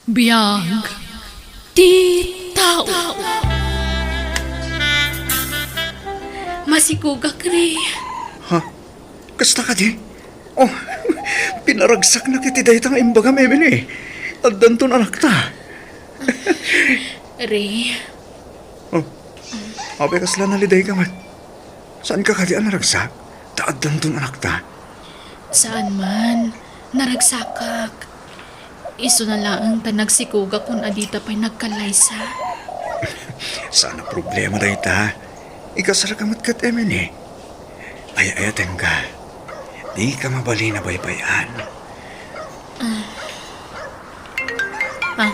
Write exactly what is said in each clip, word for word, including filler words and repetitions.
Biag ti tao. Masikogak, Ray. Ha? Kasta kadi? Oh, pinaragsaknak iti dayta nga imbagam, Emily. Addanton anakta. Ray. Oh, apay kasla nalidayka met? Saanka kadi a naragsak? Ta addanton anakta. Saan man. Naragsakak. Isuna laeng ta nagsikogak kun adita pay nagkallaysa. Saan a problema dayta. Ikasarka met ket Emily. Ay-ayatenka. Dika mabalin a baybay-an. Ah. Ah.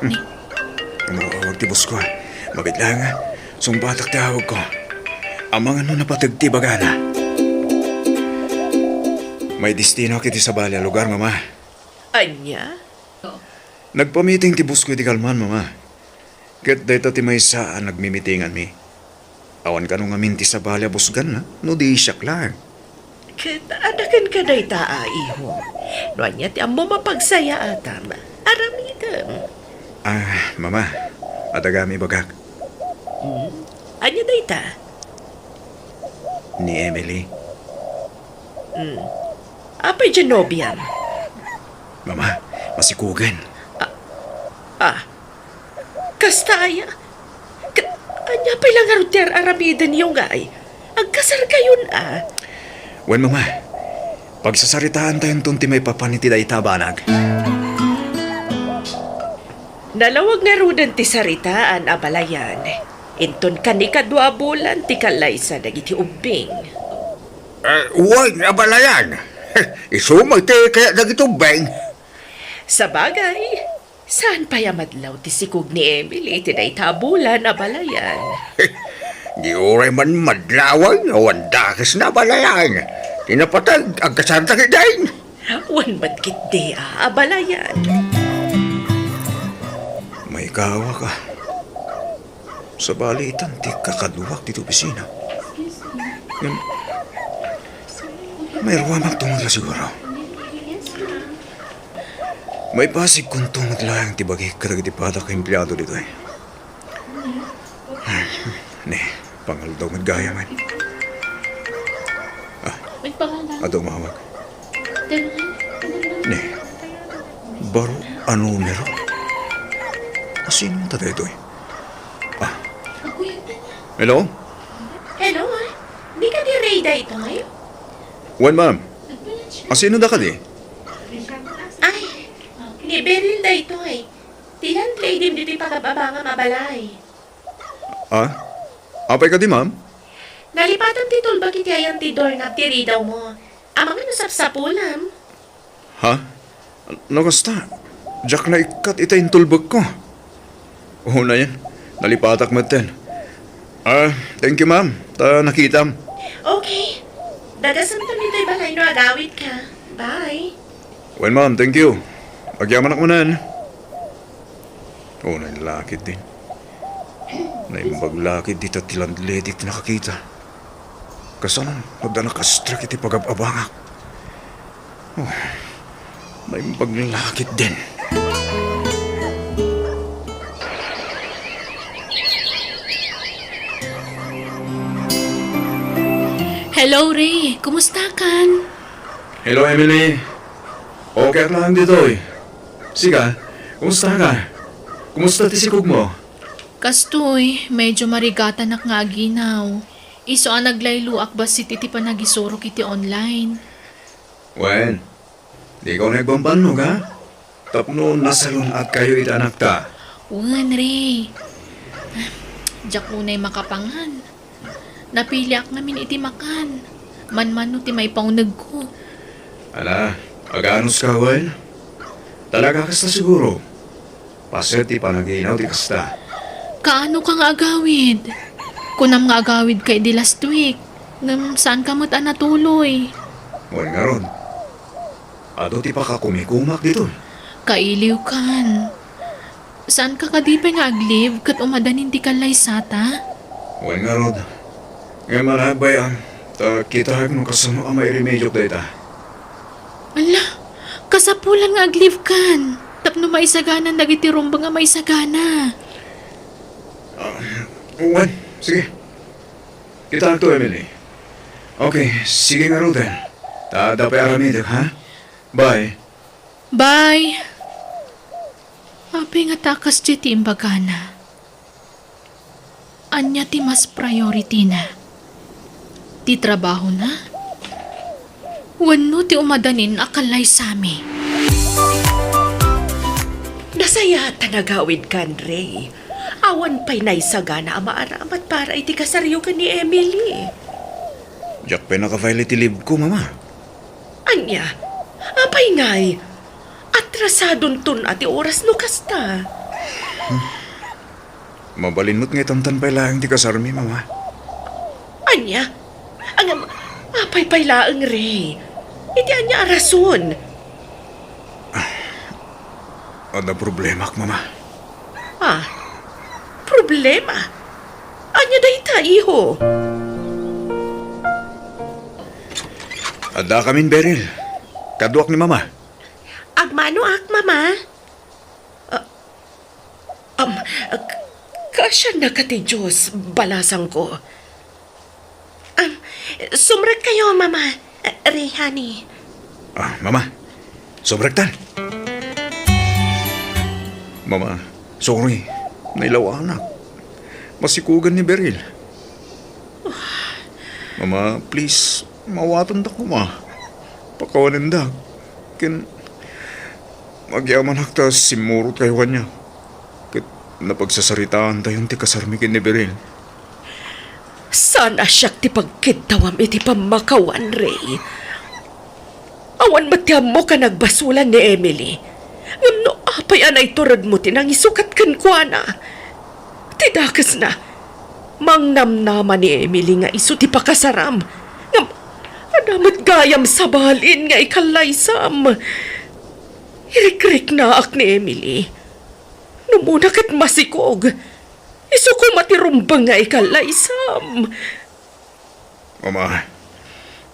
Hmm. Umaw-awag ti boss ko, ah. Mabiit laeng, ah. Sungbatak ti awag ko. Amangan no napateg ti ibagana. May destino iti sabali a lugar, Mama. Ania? Nagpamiting ti boss ko iti kalman, Mama. Ket dayta ti maysa a nagmimitinganmi. Awan kano ngamin ti sabali a busganna, no di siak laeng. Ket adda kenka dayta a iho. No ania ti ammom a pagsayaatam, aramidem. Ah, Mama, adda gayam ibagak. Hmm? Ania dayta? Ni Emily. Hmm. Apay diay nobiam? Mama, masikogen. Ah, ah. Kasta aya? Ka-, ania pay la ngarud ti ar-aramidenyo ngay? Agkasarkayon a? Wen, Mama, pagsasaritaantayonton ti maipapan iti dayta a banag. Nalawag ngaruden ti saritaan a balayan. Inton kanikadua a bulan ti kallaysa dagiti ubbing. Eh, wen, a balayan. Isu met ti kayat dagiti ubbing. Sabagay, saan pay a madlaw ti sikog ni Emily iti dayta a bulan a balayan? Di uray man madlawen, awan dakesna a balayan. Ti napateg, agkasarda ketdin. Wen met ketdi a, a balayan. Maikawak a. Sabali itan ti kakaduak ditoy opisina. Ngem, mairuam agtungod la siguro. Maipasigkon tungod laeng ti bagik kadagiti padak a empleado ditoy. Ne, pangaldaw met gayam. Ah, adda umawag. Ne, baro a numero. Asino ta daytoy? Ah. Hello? Hello? Di kadi Ray daytoy? Wen, ma'am. Asino da kadi? Ay, ni Beryl daytoy. Ti landlady ditoy pagababangam a balay. Ah? Apay kadi, ma'am? Nalipatam ti tulbek iti ayan ti doorknob ti ridawmo. Amangan no sapsapulam. Ha? No kasta, diak naikkat ita intulbekko. Unayen, nalipatak metten. Ah, thank you, ma'am. Ta nakitam. Okay. Dagasemto ditoy balay no agawidka. Bye. Well, ma'am, thank you. Agyamanak manen. Oh, nailakid din. Naimbag lakid dita ti landlady ti nakakita. Kasano, adda nakastrak iti pagab-abangak. Oh, naimbag lakid din. Hello, Ray. Kumusta kan? Hello, Emily. Okay ak lang ditoy. Sika, kumusta ka? Kumusta ti sikog mo? Kastoy, medyo marigatanak nga aginaw. Isu a naglayloak bassit iti panagisurok iti online. Wen, dika unay agbambannog, ha? Tapno nasalun-atkayo iti anakta. Wen, Ray. Diak unay makapangan. Napiliak ngamin iti makan. Manmano ti maipaunegko. Ala, aganuska, wen? Talaga kasta siguro. Paset ti panaginaw ti kasta. Kaano ka nga agawid? Kunam nga agawid ka idi last week. Ngem saan ka met a natuloy. Wen ngarud. Adu ti pakakumikumak ditoy. Kailiw kan. Saan ka kadi pay nga ag-leave ket umadanin ti kallaysata? Wen ngarud. Ngem ala, bay-am, ta kitaek no kasano a mairemediok dayta. Ala, kasapulan nga ag-leave kan. Ta No maisagana dagiti rumbeng a maisagana. Ah, wen, sige. Kitaenakto, Emily. Okay, sige ngaruden. Ta adda pay aramidek, ha? Bye. Bye. Apay ngata a kasdiay ti imbagana? Ania ti mas priority-na? Ti trabahona? Wenno ti umadanin a kallaysami? Nasayaat ta nagawidkan, Ray. Awan pay naisagana a maaramat para iti kasaryo ken ni Emily. Diak pay naka-file iti leave ko, Mama. Ania? Apay ngay? Atrasadonton a ti oras no kasta. Mabalin met nga itantan pay laeng ti kasarmi, Mama. Ania? Ngem, apay pay laeng, Ray? Iti ania a rason? Adda problemak, Mama. Ah, problema? Ania dayta, iho? Addakamin, Beryl. Kaduak ni Mama. Agmanoak, Mama. Ah, um, k-, kaasiannaka ti Diyos, balasangko. Um, sumrekkayo, Mama. Ah, Ray, honey. Ah, Mama, sumrektan. Mama, sorry. Nailawanak. Masikugan ni Beryl. Mama, please, mawatondak, Mama. Pakawanendak. Ken agyamanak ta simmurotkayo kaniak. Ket napagsasaritaantayon ti kasarmi ken ni Beryl. Saan a siak ti pagkiddawam iti pammakawan, Ray. Awan met ti ammok a nagbasolan ni Emily. Ngem no apay a naituredmo ti nangisukat kenkuana? Ti dakesna, mangnamnama ni Emily nga isu ti pakasaram. Ngem adda met gayam sabalin nga ikallaysam. Irikriknaak ni Emily. Numona ket masikog. Isu koma ti rumbeng nga ikallaysam. Mama,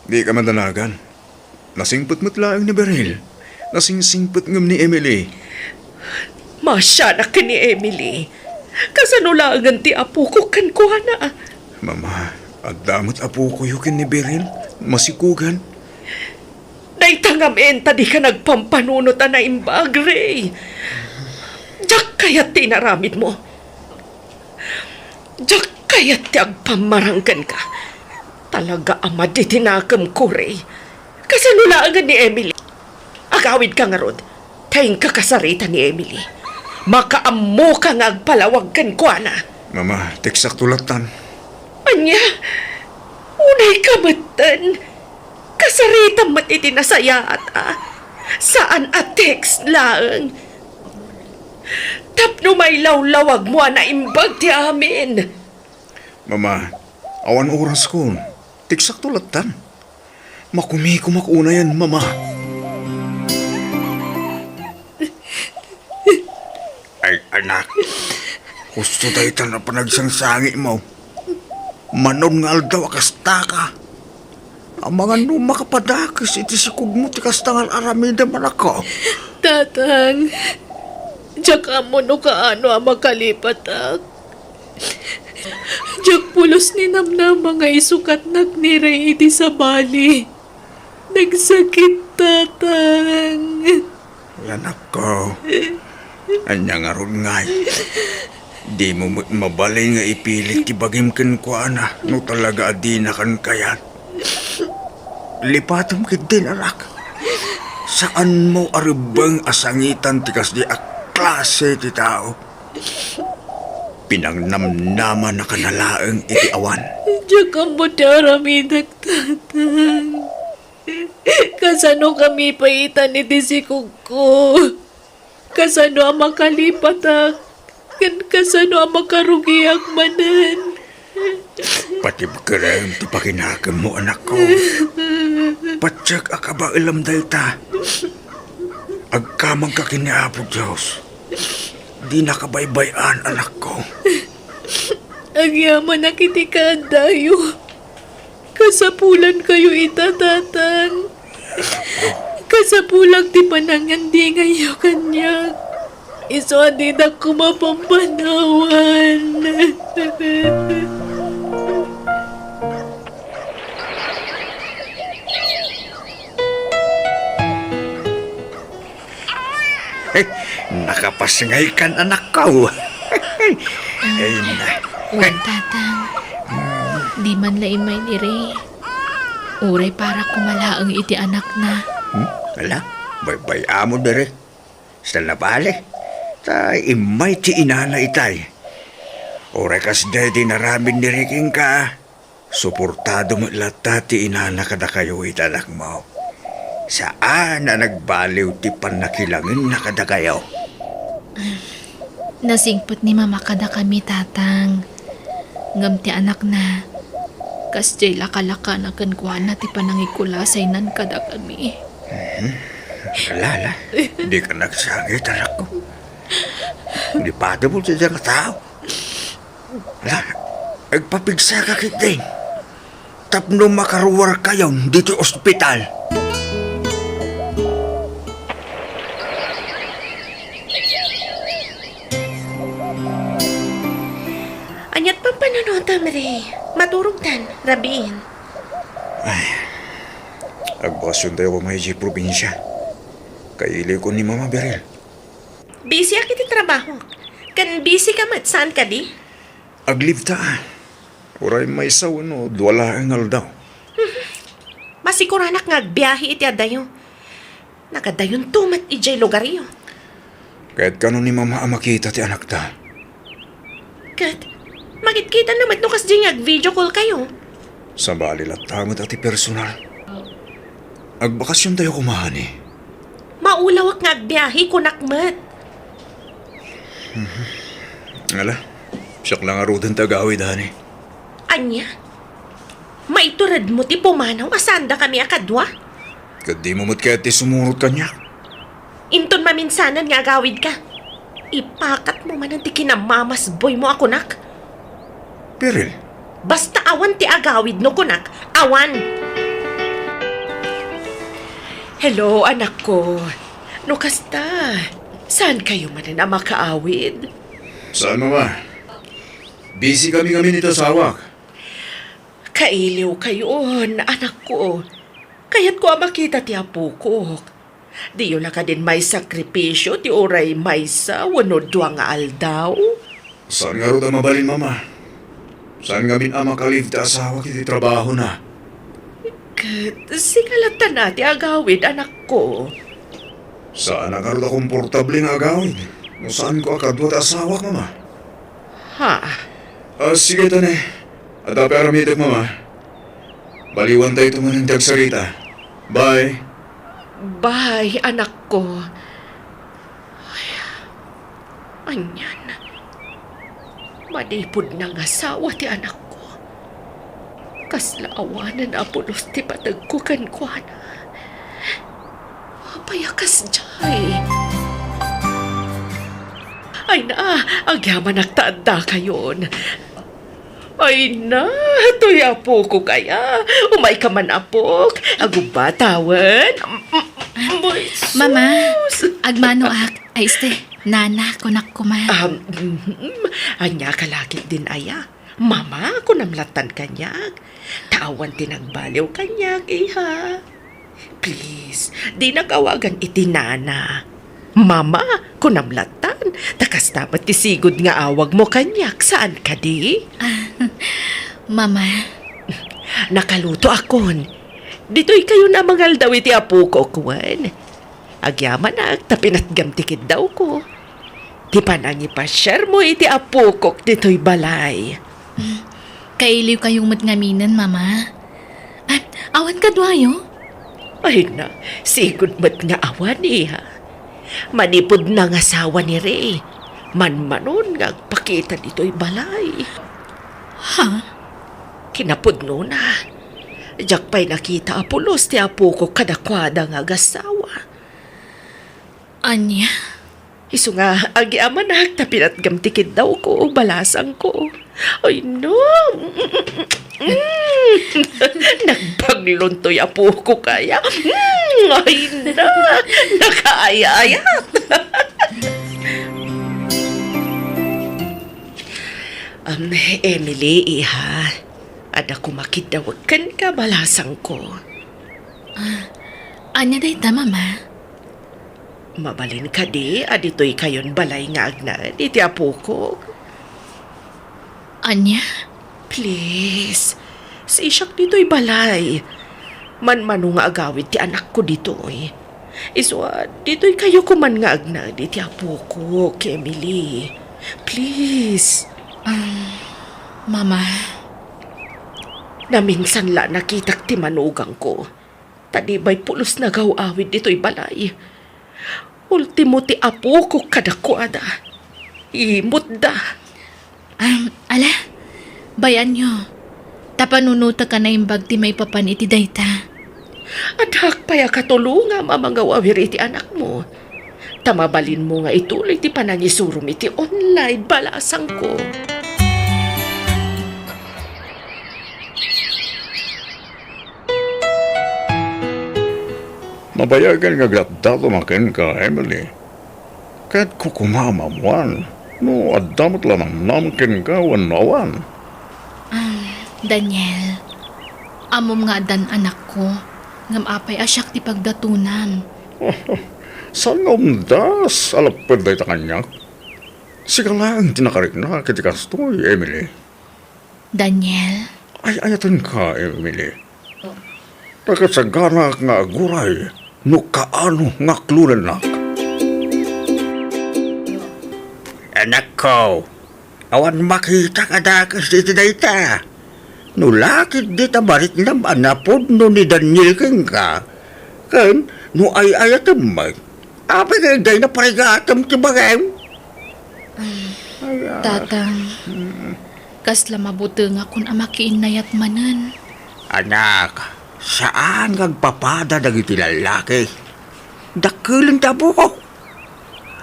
dika madanagan. Nasingpet met laeng ni Beryl. Nasingsingpet ngem ni Emily. Maasianak ken ni Emily. Kasano laengen ti apoko kenkuana? Mama, adda met apokoyo ken ni Beryl. Masikugan. Dayta ngamin ta dika nagpampanunot a naimbag, Ray. Diak kayat ti inaramidmo. Diak kayat ti agpammarang kenka. Talaga a madi ti nakemko, Ray. Kasano laengen ni Emily? Agawidka ngarud, ta inka kasarita ni Emily. Makaammoka nga agpalawag kenkuana. Mama, teksakto lattan. Ania? Unayka metten? Kasaritam met iti nasayaat a saan a text laeng. Tapno mailawlawagmo a naimbag ti amin. Mama, awan orasko. Teksakto lattan. Makumikomak unayen, Mama. Ay, anak. Husto dayta a panagsangsangitmo. Manon nga aldaw a kastaka. Amangan no makapadakes iti sikogmo ti kasta nga aramidem, anakko. Tatang, diak ammo no kaano a makalipatak. Diak pulos ninamnama nga isukatnak ni Ray iti sabali. Nagsakit, Tatang. Anakko, ania ngarud ngay? Dimo met mabalin nga ipilit ti bagim kenkuana no talaga a dinakan kayat. Lipatem ketdin, anak. Saanmo a rebbeng a sangitan ti kasdi a klase ti tao. Pinangnamnamannaka na laeng iti awan. Diak ammo ti aramidek, Tatang. Kasano kami paitan iti sikogko? Kasano a makalipatak? Ken kasano a makarugiak manen? Patibkerem ti pakinakemmo, anakko. Patiek a kabaelam dayta. Agkamangka ken ni Apo Dios. Dinaka baybay-an, anakko. Agyamanak iti kaaddayo. Kasapulankayo ita, Tatang. Kasapulan ti panangandingayyo kaniak. Isu a dinak koma pampanawan. Nakapasngaykan, anakko. Ay, na. Wen, Tatang. Di man la immay ni Ray. Uray para koma laeng iti anakna. Hmm? Ala, baybay-am diri. Saan a bale? Ta immay ti inana itay. Uray kasdiay ti inaramid ni Ray kenka, suportado met latta ti inana kadakayo iti anakmo. Saan a nagbaliw ti pannakilangenna kadakayo. Nasingpet ni Mama kadakami, Tatang. Ngem ti anakna, kasdiay lakalakana kenkuana ti panangikulasaynan kadakami. Mhm. Ala, ala. Dika agsangit, anakko. Di pati mo ti nga tao. Ala, agpapigsaka ketdin tapno makaruarkayon ditoy ospital. Ania't pampanunotam, Ray? Maturogtan, rabiin. Ay, agbakasiontayo koma idiay probinsia. Kailiwko ni Mama, Beryl. Busyak iti trabaho. Ken busy ka met, saan kadi? Ag-leave ta. Uray maysa wenno dua laeng nga aldaw. Masikuranak nga agbiahe iti adayo. Nagadayonto met idiay lugaryo. Ket kano ni Mama a makita ti anakta? Ket, makitkitanna met no kasdi nga ag-video call kayo. Sabali latta met a ti personal. Agbakasiontayo koma, honey. Maulawak nga agbiahe, kunak met. Mhm. Ala, siak la ngaruden ti agawid, honey. Ania? Maituredmo ti pumanaw a saandakami a kadua? Ket dimo met kayat ti sumurot kaniak? Inton maminsanan nga agawidka, ipakatmo manen ti kinamamasboymo a kunak. Beryl. Basta awan ti agawid no kunak, awan. Hello, anakko. No kasta, saan kayo manen a makaawid? Saan, Mama. Busy kami ngamin iti asawak. Kailiw kayon, anakko. Kayatko a makita ti apokok. Diyo la kadin maisakripisio ti uray maysa wenno dua nga aldaw? Saan ngarud a mabalin, Mama. Saan ngamin a makalive ti asawak iti trabahona. Ket sika latta ti agawid, anakko. Saan a ngarud a komportable nga agawid no saanko a kadua ti asawak, Mama. Ha? Ah, sige, ta ne. Adda pay aramidek, Mama. Baliwantayto manen ti agsarita. Bye. Bye, anakko. Ay, anian? Manipud nangasawa ti anakko. Kasla awanen a pulos ti pategko kenkuana. Apay a kasdiay? Ay na, agyamanak ta addakayon. Ay na, toy apokok aya. Umayka man, apok. Agubba tawen. Mama, agmanoak. Ay, este, nana, kunak koma. Um, mhm. Ania ka la ketdin aya? Mama, kunam lattan kaniak. Ta awan ti nagbaliw kaniak, iha. Please, dinak awagan iti nana. Mama, kunam lattan, ta kasta met ti sigud nga awagmo kaniak, saan kadi? Ah, Mama. Nakalutoakon. Ditoy kayon a mangaldaw iti apokok, wen. Agyamanak ta pinatgam ti kiddawko. Ti panangipasiarmo iti apokok ditoy balay. Mm. Kailiwkayo met ngaminen, Mama. Ah, awan kaduayo? Ay na, sigud met nga awan, iha. Manipud nangasawa ni Ray, manmanon nga agpakita ditoy balay. Ha? Kinapudnona, diak pay nakita a pulos ti apokok kadakuada nga agasawa. Ania? Isu nga agyamanak ta pinatgam ti kiddawko, balasangko. Ay, no. Mm. Nagbaglon toy apokok aya. Mm. Ay, na. Nakaayayat. Emily, iha, adda kumakiddaw kenka, balasangko. Ah, ania dayta, Mama? Mabalin kadi a ditoy kayon balay nga agnaed iti apokok? Ania? Please, sisiak ditoy balay. Manmano nga agawid ti anakko ditoy. Isu a, ditoy kayo koman nga agnaed iti apokok, Emily. Please. Ah, Mama. Naminsan la nakitak ti manugangko. Ta di bay pulos nagaw-awid ditoy balay. Ultimo ti apokok kadakuada. Imutda. Am, ala, bay-anyo. Ta panunotek a naimbag ti maipapan iti dayta. Addaak pay a katulongam a mangaw-awir iti anakmo. Ta mabalinmo nga ituloy ti panangisurom iti online, balasangko. Nabayagen nga agdatdaton a kenka, Emily. Ket kukumaam a ammoan no adda met la namnama kenka wenno awan. Ah, Daniel, ammom nga addan anakko, ngem apay a siak ti pagdatonam? Saan nga umdas a lapped dayta kaniak? Sika laeng ti nakariknak iti kastoy, Emily. Daniel? Ay-ayatenka, Emily. Nakasaganak nga aguray no kaano nga aklonennak. Anakko, awan makitak a dakes iti dayta. No la ketdi ta mariknam a napudno ni Daniel kenka, ken no ay-ayatem met, apay nga dayta parigatem ti bagim? Ay, ah. Tatang, kasla mabutengakon a makiinnayat manen. Anak, saan nga agpapada dagiti lallaki. Dakkelenta a buok.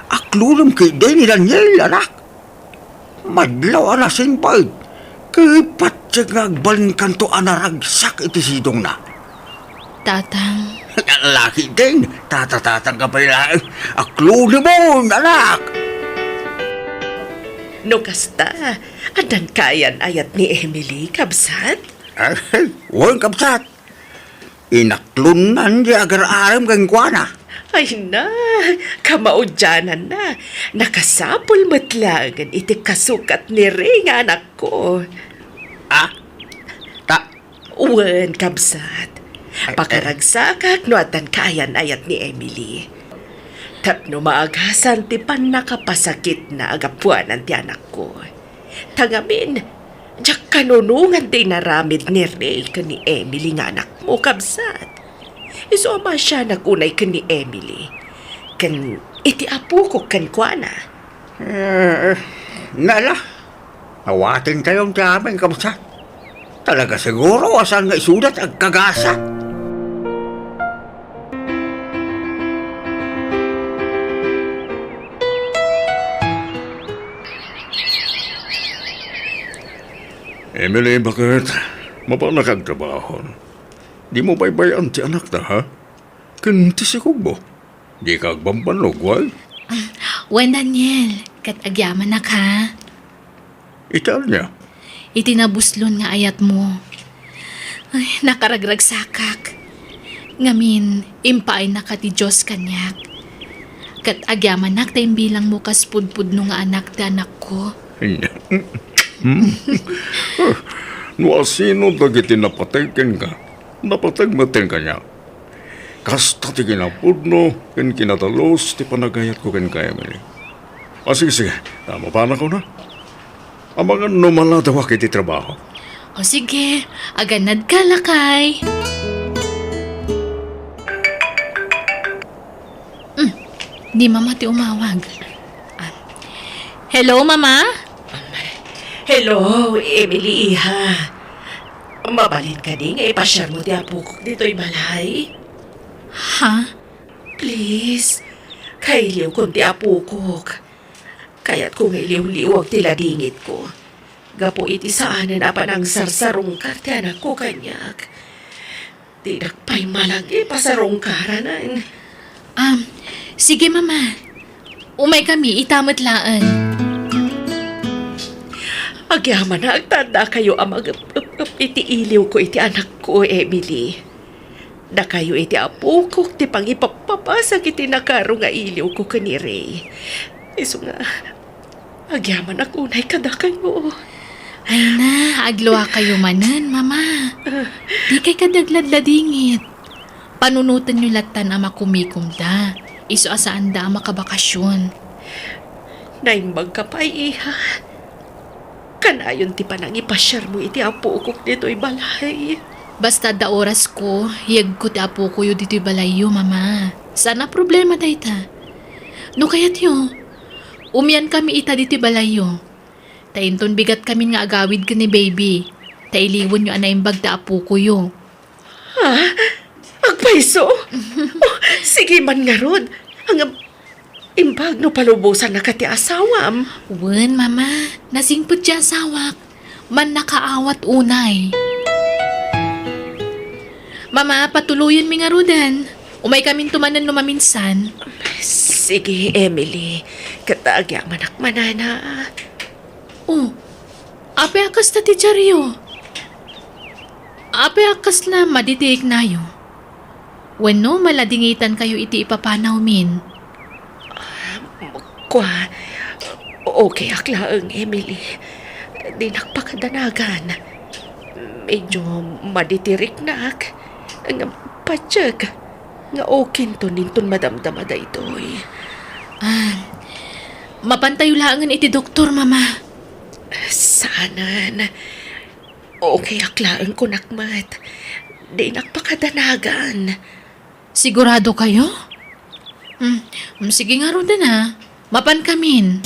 Aklonem ketdi ni Daniel, anak. Madlaw a nasingpet, ket patiek nga agbalinkanto a naragsak iti sidongna. Tatang. Laki din, tatatatang ka pay laeng. Aklonemon, anak! No kasta, addan kaayan-ayat ni Emily, kabsat? Ay, wen, kabsat. Inaklonnan ti agar-arem kenkuana. Ay na, kamaudiananna. Nakasapul met laengen iti kasukat ni Ray nga anakko. Ah? Ta- Wen, kabsat. Ay, ay. Pakaragsakak no addan kaayan-ayat ni Emily. Tapno maagasan ti pannakapasakitna a gapuanan ti anakko. Ta ngamin, diak kanunongan ti inaramid ni Ray ken ni Emily nga anakmo, kabsat. Isu a maasianak unay ken ni Emily, ken iti apokok kenkuana. Eh, eh, nala, awaten kayon ti amin, kabsat. Talaga siguro a saan nga isuda ti agkagasa. Emily, baket? Mapanak agtrabahon. Dimo baybay-an ti anakta, ha? Ken ti sikogmo. Dika agbambannog, wen? Ah, wen, Daniel, ket agyamanak, ha? Iti ania? Iti nabuslon nga ayatmo. Ay, nakaragragsakak. Ngamin, impaaynak ti Dios kaniak. Ket agyamanak ta imbilangmo kas pudpudno nga anak ti anakko. No asino dagiti napateg kenka, napateg met kaniak. Kasta ti kinapudno ken kinadalus ti panagayatko kenka, Emily. A, sige, sige. A, mapanakon, a. Amangan no maladawak iti trabaho. O sige, agannadka, lakay. Hmm, ni Mama ti umawag. Ah. Hello, Mama? Hello, Emily, iha. Mabalin kadi nga ipasiarmo ti apokok ditoy balay? Ha? Please, kailiwkon ti apokok. Kayatko nga iliwliwag ti ladingitko. Gapu iti saanen a panangsarsarungkar ti anakko kaniak. Dinak pay malagi pasarungkaranen. Um, sige, Mama. Umaykami ita met laeng. Agyamanak ta addakayo a mag-ep-ep-ep iti iliwko iti anakko, Emily. Dakayo iti apokok ti pangipapabasag iti nakaro nga iliwko ken ni Ray. Isu nga, agyamanak unay kadakayo. Ay na, agluakayo manen, Mama. Dikay kadagladladingit. Panunotenyo lattan a makumikomda. Isu a saanda a makabakasyon. Naimbagka pay, iha. Kanayon ti panangipasiarmo iti apokok ditoy balay. Basta adda orasko, yegko ti apokoyo ditoy balayyo, Mama. Saan a problema dayta. No kayatyo, umiankami ita ditoy balayyo. Ta inton bigatkamin nga agawid ken ni Baby, ta iliwenyo a naimbag ti apokoyo. Ha? Agpayso? Oh, sige man ngarud. Ngem, imbag no palubosannaka ti asawam. Wen, Mama. Nasingpet ti asawak. Mannakaawat unay. Mama, patuloyenmi ngaruden. Umaykaminto manen no maminsan. Sige, Emily. Ket agyamanak manen a. Oh, apay a kasta ti diaryo? Apay a kasla madi ti riknayo? Wenno maladingitankayo iti ipapanawmin? Kua, okayak laeng, Emily. Dinak pakadanagan. Medyo madi ti riknak. Ngem patiek nga okinton inton madamdama daytoy. Ah, mapantayo laengen iti doktor, Mama. Saanen. Okayak laeng kunak met. Dinak pakadanagan. Sigurado kayo? Hmm, hmm, sige ngaruden a. Mapankamin.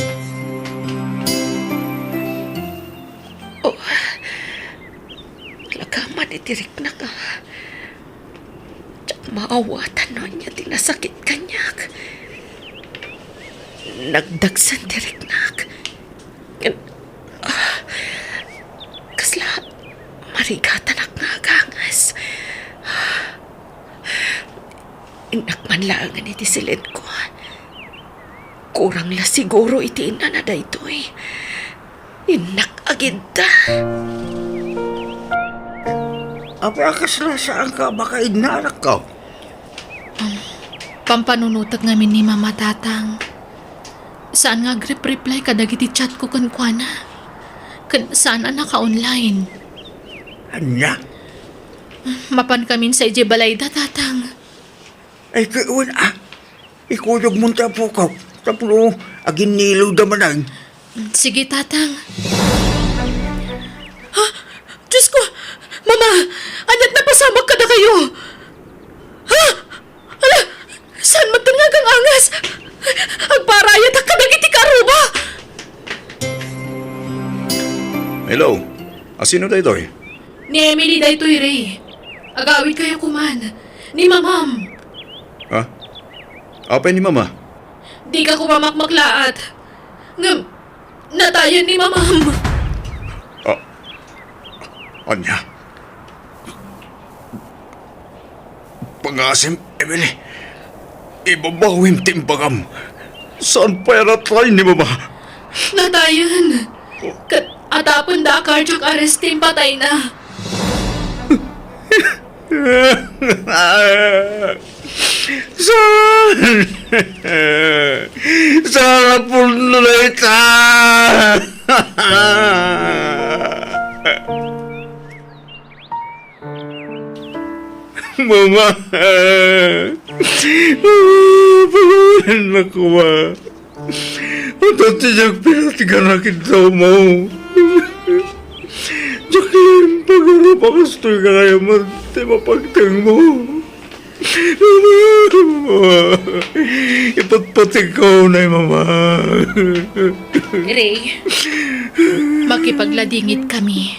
Oh, lakaman iti riknak a. Diak maawatan no ania ti nasakit kaniak. Nagdagsen ti riknak. Ngem, ah, kasla marigatanak nga aganges. Innak man laengen iti silenko. Kurang la siguro iti innana daytoy. Innak agidda. Apay a kasla saanka a makainna, anakko? Um, pampanunotek ngamin ni Mama, Tatang. Saan nga agrep-reply kadagiti chatko kenkuana. Ken saan a naka-online. Ania? Mapankamin sa idiay balayda, Tatang. Ay, ket wen a. Ikuyogmon ti apokak tapno aginnilawda manen. Sige, Tatang. Ha? Diosko! Mama! Ania't napasamak kadakayo? Ha? Ala! Saan met nga aganges? Agparayatak kadagiti karuba! Hello? A, sino daytoy? Ni Emily daytoy, Ray. Agawidkayo koman. Ni Mamam. Ha? Apay ni Mama? Dika koma makmaklaat. Ngem, natayen ni Mamam. Ah, ania? Pangasim, Emily. Ibabawim ti imbagam. Saan pay a natay ni Mama? Natayen. Ket adda pay a cardiac arrest ti impatayna. Saan? Saan a pudno dayta? Mama! Mama, pagawanan ako, Ma. Atoy ti diak pinatganak iti tawmo. Jacqueline, pagaro, pakastoy ka kaya met ti mapagtengmo. Mama, ipatpategko unay, Mama. Ray, makipagladingit kami.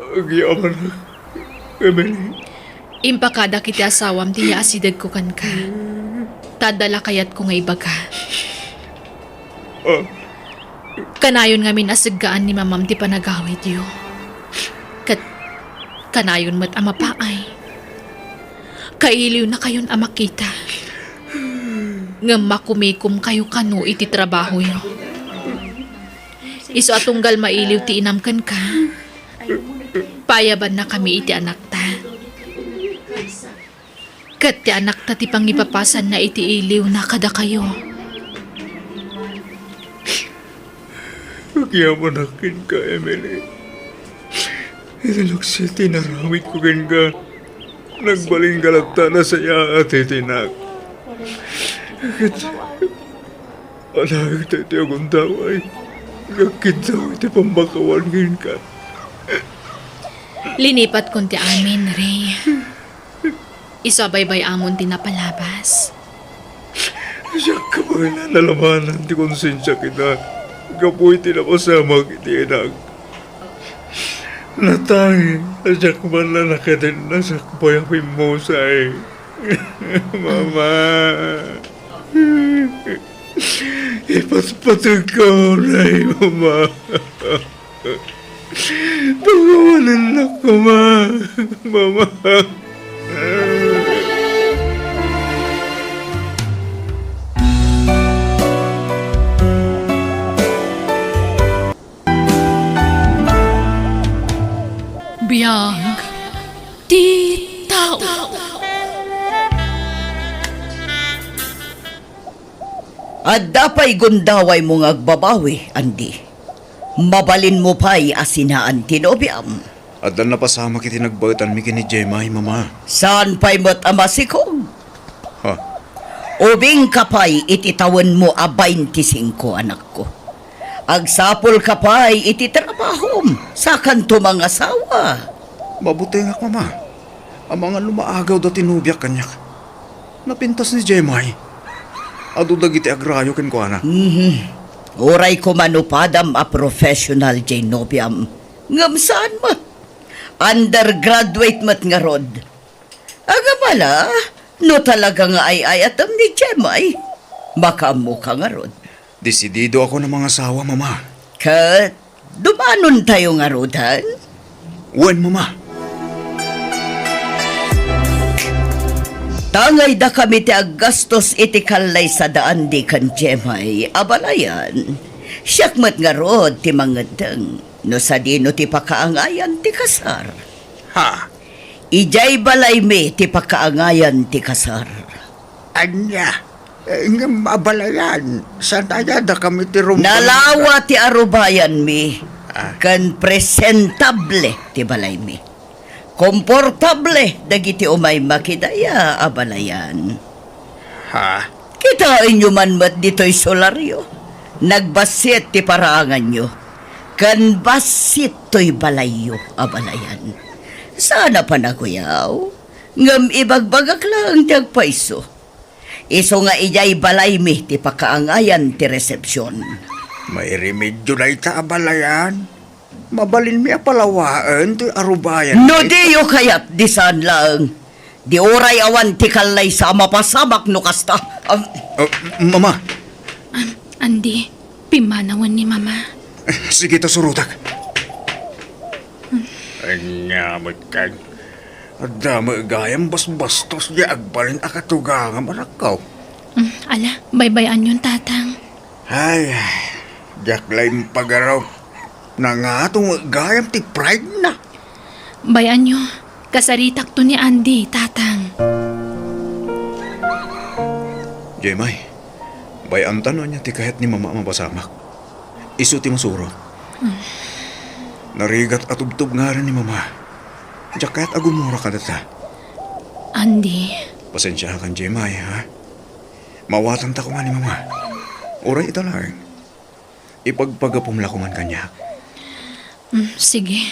Agyamanak, Emily. Impakadak iti asawam ti yaasidegko kenka. Ta adda la kayatko nga ibaga. Ah. Kanayon ngamin a seggaan ni Mamam ti panagawidyo. Ket kanayon met a mapaay. Kailiwnakayon a makita. ngem makumikomkayo kano iti trabahoyo. Isu a tunggal mailiw ti inam kenka, paayabannakami iti anakta. Ket ti anakta ti pangipapasanna iti iliwna kadakayo. Agyamanak kenka, Emily. Iti luksit ti inaramidko kenka, nagbalinka latta a nasayaat iti inak. Ket alaek daytoy a gundaway nga agkiddaw iti pammakawan kenka. Linipatkon ti amin, Ray. Isu a baybay-amon ti napalabas. Siak pay la nalamanan ti konsensiak ita gapu iti napasamak iti inak. Natangis a siak man la nakadenna sakbay a pimmusay. Mama. Ipatpategka unay, Mama. Pakawanennak koma, Mama. Biag ti tao. Adda pay gundawaymo nga agbabawi, Andy? Mabalinmo pay a sinaan ti nobiam? Adda napasamak iti nagbaetanmi ken ni Jemay, Mama. Saan pay met a masikog? Ha? Ubingka pay iti tawenmo a baintisingko, anakko. Agsapulka pay iti trabahom, sakanto mangasawa. Mabutengak, Mama. Amangan no maagawda ti nobiak kaniak. Napintas ni Jemay. Adu dagiti agrayo kenkuana. Mhm. Uray koma no padam a professional jay nobiam, ngem saan met. Undergraduate met ngarud. Agam ala, no talaga nga ay-ayatem ni Jemay, makaammoka ngarud. Desidido ako a mangasawa, Mama. Ket dumanontayo ngaruden? Wen, Mama. Tangay dakami ti aggastos iti kallaysa da Andy ken Jemay a balayan. Siak met ngarud ti mangeddeng no sadino ti pakaangayan ti kasar. Ha? Idiay balaymi ti pakaangayan ti kasar. Ania? Eh, ngem a balayan, saan aya dakami ti rumbeng? Nalawa ti arubayanmi, ah, ken presentable ti balaymi. Komportable dagiti umay makidaya a balayan. Ha? Kitaenyo man met ditoy solaryo. Nagbassit ti paraanganyo, ken bassit toy balayyo a balayan. Saan a panaguyaw, ngem ibagbagak laeng ti agpayso. Isu nga idiay balaymi ti pakaangayan ti resepsion. Mairemedio dayta a balayan. Mabalinmi a palawaen toy arubayan. No diyo kayat, di saan laeng. Di uray awan ti kallaysa a mapasamak no kasta. Am- Oh, Mama. Am, Andy, pimmanawen ni Mama. Sige ta, surotak. Ania met kadi? Adda met gayam basbastos diay agbalin a katugangam, anakko. Mm, ala, baybay-anyon, Tatang. Ay, diak la impagaraw. Nangato met gayam ti pride na. Bay-anyo, kasaritakto ni Andy, Tatang. Jemay, bay-anta no ania ti kayat ni Mama a mapasamak. Isu ti masurot. Hmm. Narigat a tubtubngaran ni Mama. Diak kayat a gumura kadata. Andy. Pasensiakan, Jemay, ha? Maawatanta koma ni Mama. Uray ita laeng. Ipagpagapom la koman kaniak. Mm, sige.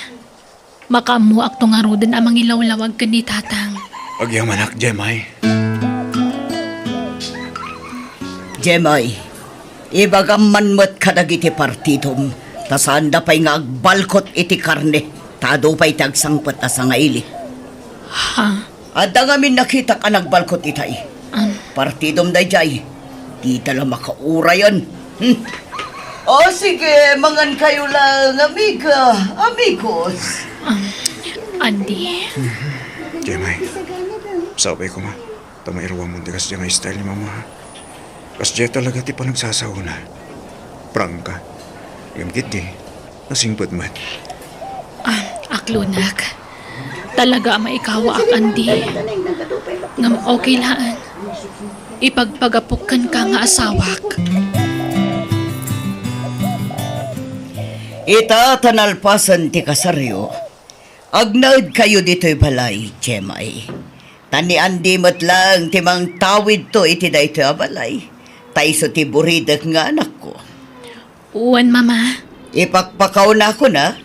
Makaammoakto ngaruden a mangilawlawag ken ni Tatang. Agyamanak, Jemay. Jemay, ibagam man met kadagiti partidom, ta saanda pay nga agbalkot iti karne, ta adu pay ti agsangpet a sangaili. Ha? Adda ngamin nakitak a nagbalkot itay. An? Partidom daydiay. Dita la makaurayan. Hmm. O, sige, mangankayo laeng, amiga, amigos. An, Andy. Jemay, sapay koma. Ta mairuamon ti kasdiay nga style ni Mama, ha? Kasdiay talaga ti panagsasaona. Prangka. Ngem ketdi, nasingpet met. Ah, aklonak. Talaga a maikawaak, Andy. Ngem okay laeng. Ipagpagapok kenka nga asawak. Ita ta nalpasen ti kasaryo, agnaedkayo ditoy balay, Jemay. Ta ni Andy met laeng ti mangtawidto iti daytoy a balay, ta isu ti buridek nga anakko. Wen, Mama. Ipakpakawnakon a,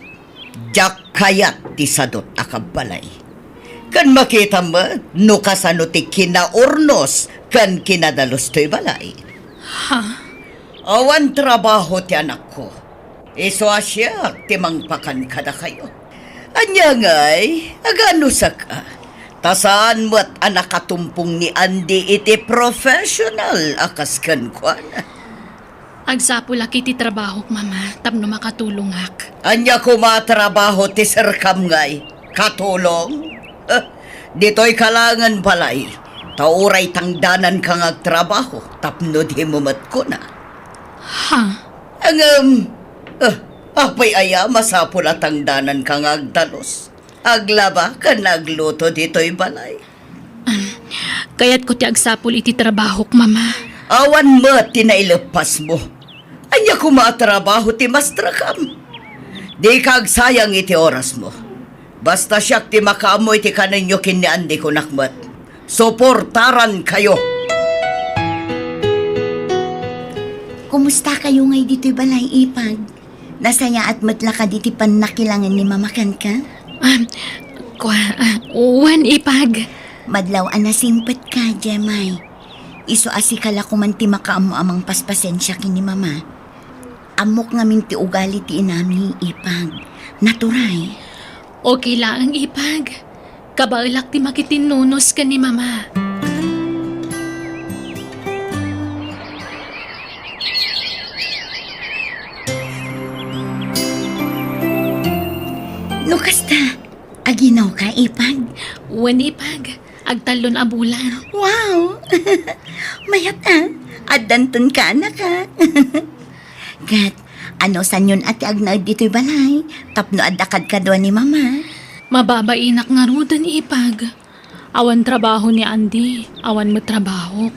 diak kayat ti sadut a kabbalay. Ken makitam met no kasano ti kinaurnos ken kinadalus toy balay. Ha? Awan trabaho ti anakko. Isu a siak ti mangpakan kadakayo. Ania ngay, aganusak a. Ta saan met a nakatumpong ni Andy iti professional a kas kenkuana. Agsapulak iti trabahok, Mama, tapno makatulongak. Ania koma a trabaho ti serkam ngay? Katulong? Eh, ditoy ka laengen balay, ta uray tangdananka nga agtrabaho tapno dimo met kuna. Ha? Ngem, eh, apay aya masapul a tangdananka nga agdalus, aglaba ken agluto ditoy balay? Kayatko ti agsapul iti trabahok, Mama. Awan met ti naileppasmo. Ania koma a trabaho ti mastrakam? Dika agsayang iti orasmo. Basta siak ti makaammo iti kanenyo ken ni Andy, kunak met. Suportarankayo. Kumustakayo ngay ditoy balay, Ipag? Nasayaat met la kadi ti pannakilangen ni Mama kenka? Ah, kua, ah, wen, Ipag. Madlaw a nasingpetka, Jemay. Isu a sika la koman ti makaammo a mangpaspasensia ken ni Mama. Ammok ngamin ti ugali ti inami, Ipag. Naturay. Okay laeng, Ipag. Kabaelak ti makitinnunos ken ni Mama. No kasta, aginawka, Ipag? Wen, Ipag. Agtallon a bulan. Wow! Mayat a. Addanton ka, anak, a. Ket, anusanyon a ti agnaed ditoy balay, tapno adda kadkadua ni Mama? Mababainak ngaruden, Ipag. Awan trabaho ni Andy, awan met trabahok.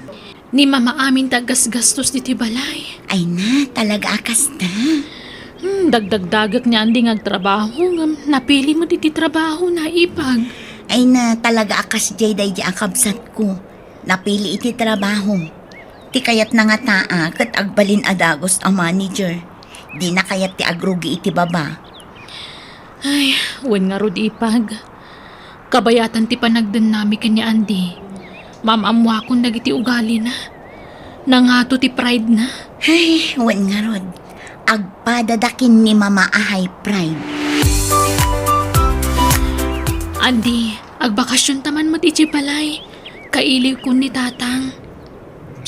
Ni Mama amin ti aggasgastos ditoy balay. Ay na, talaga a kasta. Hmm, dagdagdagek ni Andy nga agtrabaho, ngem napili met iti trabaho na, Ipag. Ay na, talaga a kasdiay daydi a kabsatko. Napili iti trabaho. Ti kayatna ngata a ket agbalin a dagus a manager. Dina kayat ti agrugi iti baba. Ay, wen ngarud, Ipag. Kabayatan ti panagdennami ken ni Andy. Maam-ammoakon dagiti ugalina. Nangato ti pride na. Ay, wen ngarud. Agpadada ken ni Mama a high pride. Andy, agbakasionta man met idiay balay. Kailiwkon ni Tatang.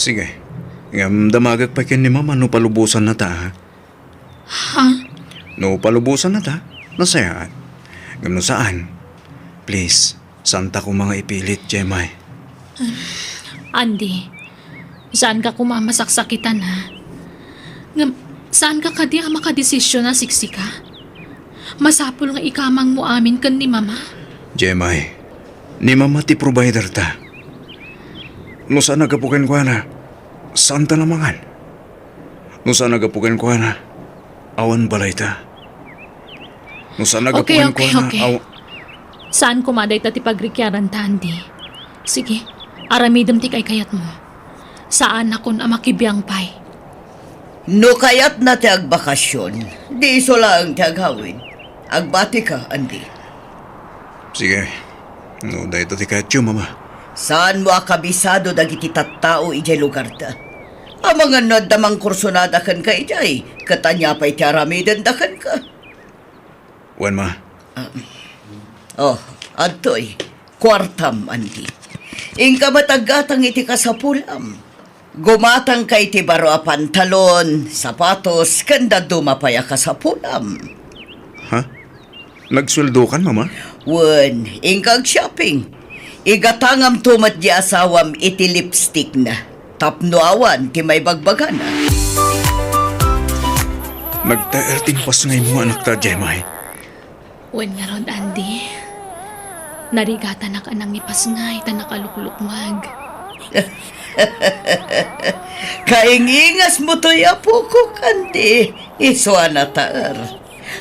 Sige. Ngem damagek pay ken ni Mama no palubosannata, ha? Ha? No palubosannata, nasayaat. Ngem no saan, please, saanta koma nga ipilit, Jemay. Andy, saanka koma a masaksakitan, ha? Ngem, saanka kadi a makadesisyon a siksika? Masapul nga ikamangmo amin ken ni Mama. Jemay, ni Mama ti provider ta. No saan a gapu kenkuana, saanta a mangan. No saan a gapu kenkuana, awan balayta. No saan a gapu Okay, okay, kenkuana, okay. aw- Saan koma dayta ti pagrikiaran ta, Andy. Sige, aramidem ti kaykayatmo. Saanakon a makibiang pay. No kayatna ti agbakasion, di isu laeng ti agawid. Agbatika, Andy. Sige. No dayta ti kayatyo, Mama. Saanmo a kabisado dagiti tattao idiay lugarta. Amangan no adda mangkursunada kenka idiay, ket ania pay ti aramidenda kenka? Wen, Ma. Ah, oh, adtoy. Kuartam, Andy. Inka met aggatang iti kasapulam. Gumatangka iti baro a pantalon, sapatos, ken dadduma pay a kasapulam. Ha? Nagsueldokan, Mama? Wen, inka ag-shopping. Igatangamto met di asawam iti lipstickna. Tapno awan ti maibagbagana. Nagtaer ti impasngaymo, anakta, Jemay. Wen ngarud, Andy. Narigatanak a nangipasngay ta nakaluklukmeg. Kaingingasmo toy, apokok, Andy. Isu a nataer.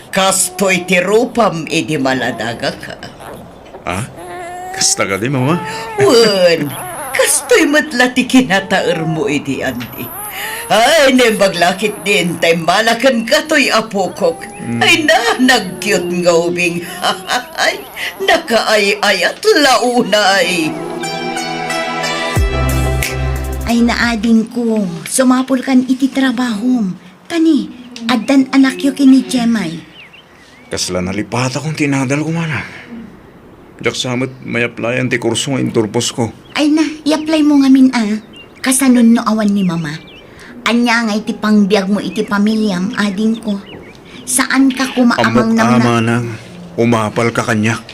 Kastoy ti rupam idi maladagaka. Ah? Kasta kadi, Mama? Wen, kastoy met la ti kinataermo idi, Andy. Ay, naimbag la ketdin ta immala kenka toy, apokok. Hmm. Ay na, nagkiut nga ubing. Ay, nakaay-ayat la unay. Ay na, adingko, sumapulkan iti trabahom. Kani, addan anakyo ken ni Jemay? Kasla nalipatakon ti inadalko, manang. Diak sa met mai-applyan ti kurso nga inturposko. Ay na, i-apply mo ngamin a. Kasano no awan ni Mama? Ania ngay ti pangbiagmo iti pamiliam, adingko? Saanka koma a mangnamnam. Ammok a, manang, umapalka kaniak.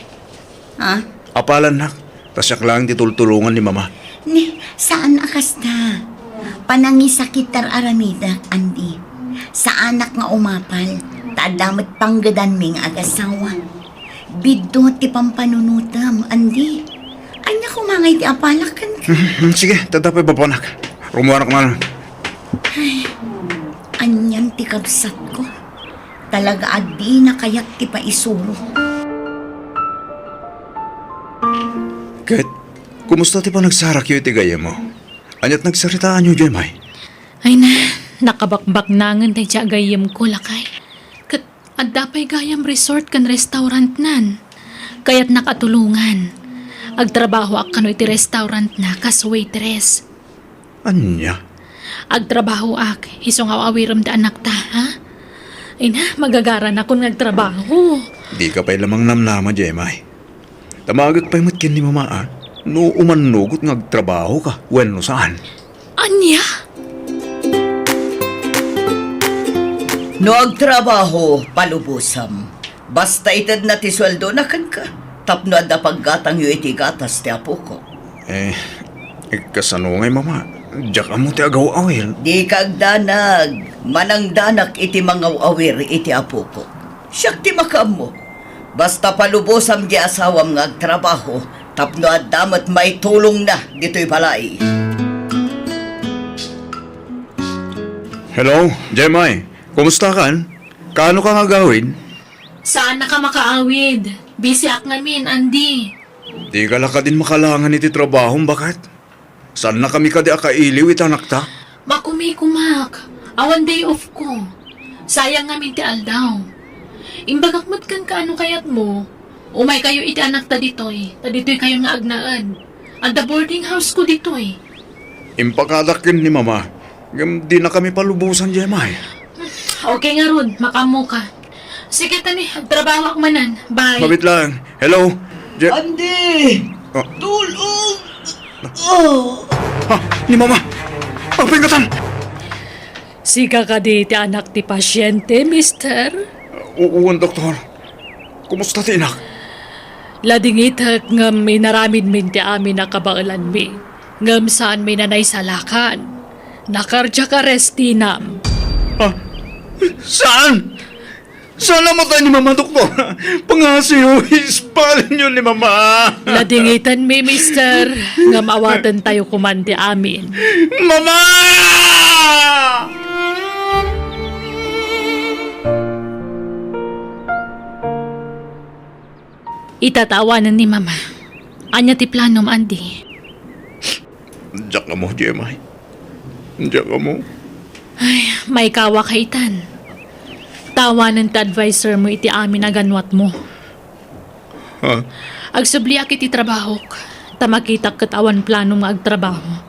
Ha? Apalannak, ta siak laeng ti tultulongan ni Mama. Ni, saan a kasta. Panangisakit ti ar-aramidek, Andy. Saanak nga umapal, ta adda met panggedanmi nga agasawa. Biddut ti pampanunotem, Andy. Ania koma ngay ti apalak kenka? Hmm, hmm, sige, ta adda pay babanak. Rummuarak man. Ay, anian ti kabsatko. Talaga a dina kayat ti paisuro. Ket, kumusta ti panagsarakyo iti gayyemmo? Aniat nagsaritaanyo, Jemay? Ay na, nakabakbaknangen daydiay a gayyemko, lakay. Ket adda pay gayam resort ken restaurantnan. Kayatnak a tulongan. Agtrabahoak kano iti restaurantna kas waitress. Ania? Agtrabahoak, isu nga aw-awirem ti anakta, ha? Ay na, magagaranakon nga agtrabaho. Dika pay la mangnamnama, Jemay. Damagek pay met ken ni Mama, a, no umannugot nga agtrabahoka wenno saan. Ania? No agtrabaho, palubosam. Basta itedna ti sueldona kenka, tapno adda paggatangyo iti gatas ti apokok. Eh, eh, kasano ngay, Mama? Diak ammo ti agaw-awir. Dika agdanag, manangdanak iti mangaw-awir iti apokok. Siak ti makaammo. Basta palubosam di asawam nga agtrabaho, tapno adda met maitulongna ditoy balay. Hello, Jemay. Kumusta kan? Kaano ka nga agawid? Saannaka makaawid. Busy ak ngamin, Andy. Dika la kadin makalangan iti trabahom, baket? Saannakami kadi a kailiw iti anakta? Makumikumak. Awan day off ko. Sayang ngamin ti aldaw. Imbagak met kenka no kayatmo, umaykayo iti anakta ditoy, ta ditoykayon nga agnaed. Adda boarding house ko ditoy. Impakadak ken ni Mama, ngem dinakami palubosan, Jemay. Okay ngarud, makaammoka. Sige, tani, agtrabahoak manen. Bye. Mabit lang. Hello? Je- Andy! Ah. Tulong! Oh! Ha? Ni Mama! Apay ngatan! Sika kadi ti anak ti pasyente, mister? U-, wen, doktor. Kumusta ti inak? Ladingitek ngem inaramidmin ti amin a kabaelanmi. Ngem saanmi a naisalakan. Na-cardiac arrest tinam. Ha? Saan? Saan a matay ni Mama, doktor? Pangasiyo, ispalinyo ni Mama. Ladingitanmi, mister. Ngem awatentayo koman ti amin. Mama! Ita ta awanen ni Mama. Ania ti planom, Andy? Diak ammo, Jemay. Diak ammo. Ay, maikawaka itan. Ta awanen ti adviser mo iti amin a ganwatmo. Ha? Agsubliak iti trabahok, ta makitak ket awan planom nga agtrabaho.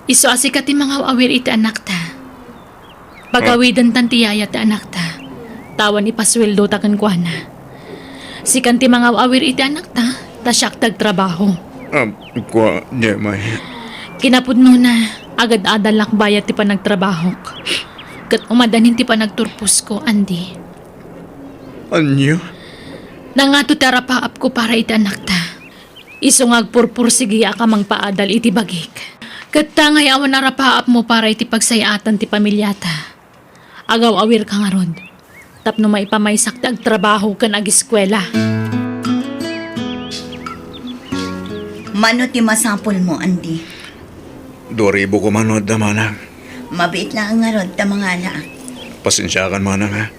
Isu a sika ti mangaw-awir iti anakta. Pagawidentan ti yaya ti anakta, ta awan ipasueldota kenkuana. Sikan ti mangaw-awir iti anakta, ta siak ti agtrabaho. Ah, kua, Jemay. Kinapudnona, agad-adalak bayat ti panagtrabahok. Ket umadanin ti panagturposko, Andy. Ania? Nangato ti arapaapko para iti anakta. Isu nga agpurpursigiak a mangpaadal iti bagik. Ket ta ngay awan arapaapmo para iti pagsayaatan ti pamiliata. Agaw-awirka ngarud, tapno maipamaysak ti agtrabaho ken agiskuela. Mano ti masapulmo, Andy? Dua ribu koma no adda, manang. Mabiit laeng ngarud ta mangalaak. Pasensiakan, manang, ha?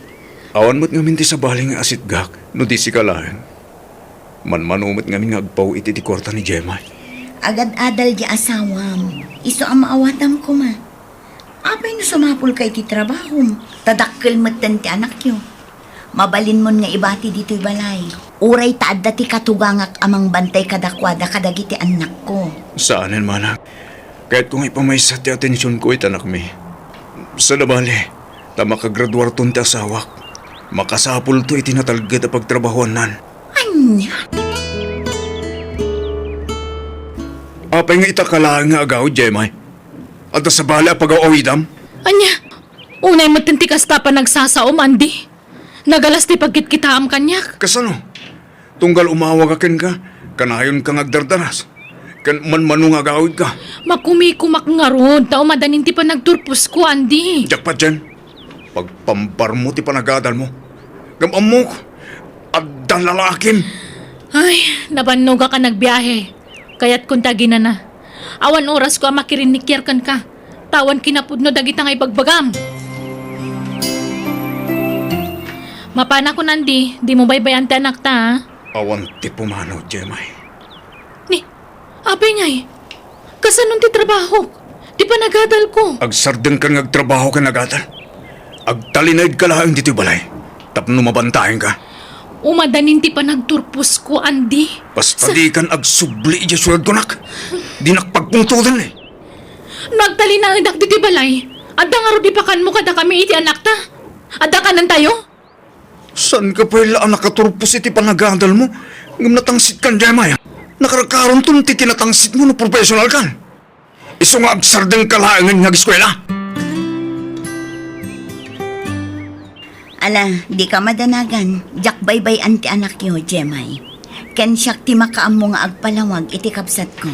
Awan met ngamin ti sabali nga asitgak no di sika laeng. Manmano met ngamin nga agpaw iti, iti kuarta ni Jemay. Agad-adal di asawam. Isu a maawatam koma. Apay no sumapulka iti trabahom? Ta dakkel metten ti anakyo. Mabalinmon nga ibati ditoy balay. Uray ta adda ti katugangak a mangbantay kadakuada kadagiti annakko. Saanen, manang. Kayatko nga ipamaysa ti atensionko iti anakmi. Sada bali, ta makagraduarton ti asawak. Makasapulto iti natalged a pagtrabahoannan. Ania? Apay nga ita ka laeng nga agawid, Jemay? Adda sabali a pagaw-awidam? Ania? Unay metten ti kasta a panagsasaom, Andy. Nagalas ti pagkitkitaam kaniak. Kasano? Tunggal umawag a kenka, kanayonka nga agdardanas, ken manmano nga agawidka. Makumikumak ngarud, ta umadanin ti panagturposko, Andy. Diak patien. Pagpambarmo ti panagadalmo. Ngem ammok, adda lalakim. Ay, nabannogak a nagbiahe. Kayatkon ti aginana. Awan orasko a makirinnikiar kenka. Ta awan kinapudno dagita nga ibagbagam. Mapanakon, Andy, dimo baybay-an ti anakta, a? Awan ti pumanaw, Jemay. Ni, apay ngay? Kasanon ti trabahok? Ti panagadalko? Agsardengkan nga agtrabaho ken agadal. Agtalinaedka laeng ditoy balay tapno mabantaenka. Umadanin ti panagturposko, Andy. Basta Sa- dikan agsubli idiay siudadko, nak. Dinak pagpungtodan, eh. No agtalinaedak ditoy balay, adda ngarud ipakanmo kadakami iti anakta? Adda kanentayo? Saanka pay la a nakaturpos iti panagadalmo, ngem natangsitkan, Jemay. Nakarkaronton ti kinatangsitmo no professionalkan. Isu nga agsardengka laengen nga ageskuela. Ala, dika madanagan, diak baybay-an ti anakyo, Jemay. Ken siak ti makaammo nga agpalawag iti kabsatko.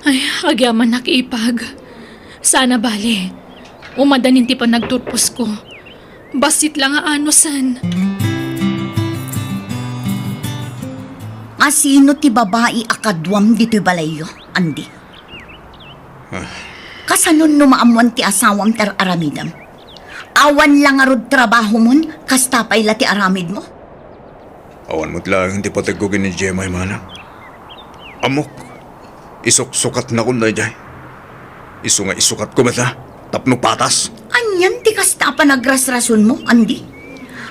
Ay, agyamanak, ipag. Saan a bale. Umadanin ti panagturposko. Bassit la nga anusen. Asino ti babai a kaduam ditoy balayyo, Andy? Ah. Kasanon no maammoan ti asawam ti ar-aramidem? Awan la ngarud trabahomon, kasta pay la ti aramidmo? Awan met laeng ti pategko ken ni Jemay, manang. Ammok, isuksukatnakon daydiay. Isu nga isukatko met, a, tapno patas. Anian ti kasta a panagrasrasonmo, Andy?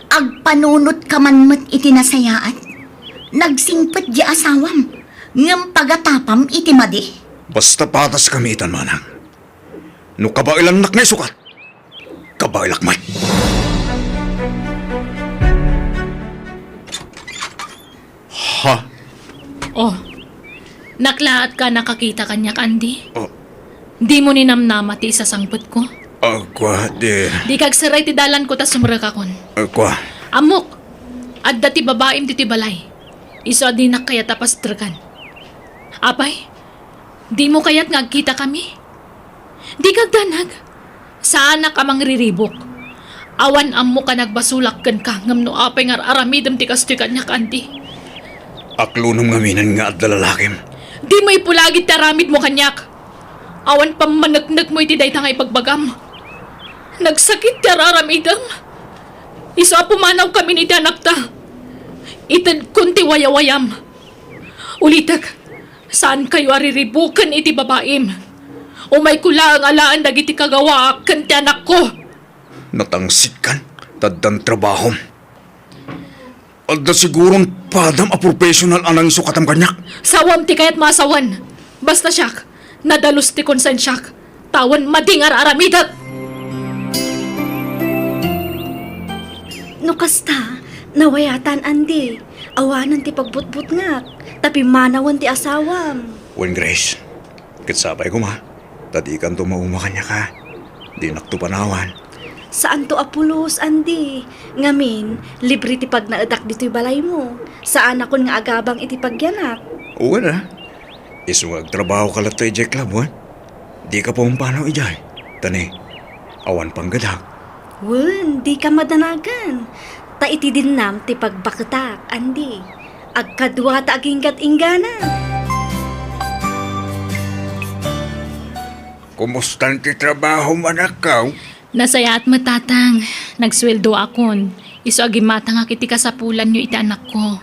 Agpanunotkaman met iti nasayaat. Nagsingpet di asawam, ngem pagatapam iti madi. Basta pataskami itan, manang. No kabaelannak nga isukat, kabaelak met. Ha? Oh, naklaatka a nakakita kaniak, Andy? Oh. Dimo ninamnama ti isasangpetko? Ah, kua, di. Dika agsaray ti dalanko ta sumrekakon. Ah, kua. Ammok, adda ti babaim ditoy balay. Isu a dinak kayat a pastrekan. Apay, dimo kayat nga agkitakami? Dika agdanag. Saanak a mangriribuk. Awan ammok a nagbasolak kenka ngem no apay nga ar-aramidem ti kastoy kaniak, Andy. Aklonem ngaminen nga adda lalakim. Dimo ipulagid ti aramidmo kaniak. Awan pammaneknekmo iti dayta nga ibagbagam. Nagsakit ti ar-aramidem. Isu a pumanawkamin iti anakta. Itedkon ti wayawayam. Ulitek, saankayo a riribuken iti babaim. Umayko laeng alaen dagiti kagawaak ken ti anakko. Natangsitkan, ta addan trabahom. Adda siguron padam a professional a nangisukatam kaniak. Sawam ti kayatmo a sawen. Basta siak, nadalus ti konsensiak. Tawen madi nga ar-aramidek. No kasta, nawayatan, Andy. Awanen ti pagbutbutngak, ta pimmanawen ti asawam. Wen, Grace, ket sapay koma, ta dikanto mauma kaniak, a. Dinakto panawan. Saanto a pulos, Andy. Ngamin, libre ti pagnaedak ditoy balaymo. Saanakon nga agabang iti pagyanak. Wen a. Isu nga agtrabahoka latta idiay club, wen? Dika pumpanaw idiay, ta ne, awan panggedak. Wen, dika madanagan. Ta iti dinnam ti pagbaketak, Andy. Agkadua ta aginggat-inggana. Kumustan ti trabaho, manakkaw? Nasayaat met, Tatang. Nagsueldoakon. Isu a gimmatangak iti kasapulanyo iti anakko.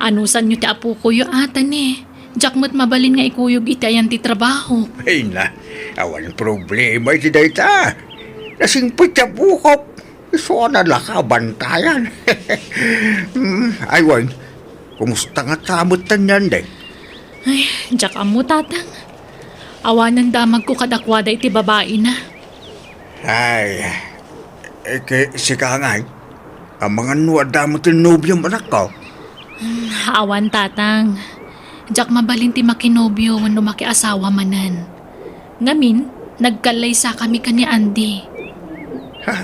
Anusanyo ti apokoyo, a, ta ne, diak met mabalin nga ikuyog iti ayan ti trabaho. Ay na, awan problema iti dayta. Nasingpet ti apokok. Isu a nalaka a bantayan. Mm, ay wen, kumusta nga ta met tan yan, day? Ay, diak ammo, Tatang. Awanen damagko kadakuada iti babaina. Ay, eh, ke-, sika ngay, amangan no adda met ti nobiom, anakko? Hmm, awan, Tatang. Diak mabalin ti makinobio wenno makiasawa manen. Ngamin, nagkallaysakami ken ni Andy. Ha?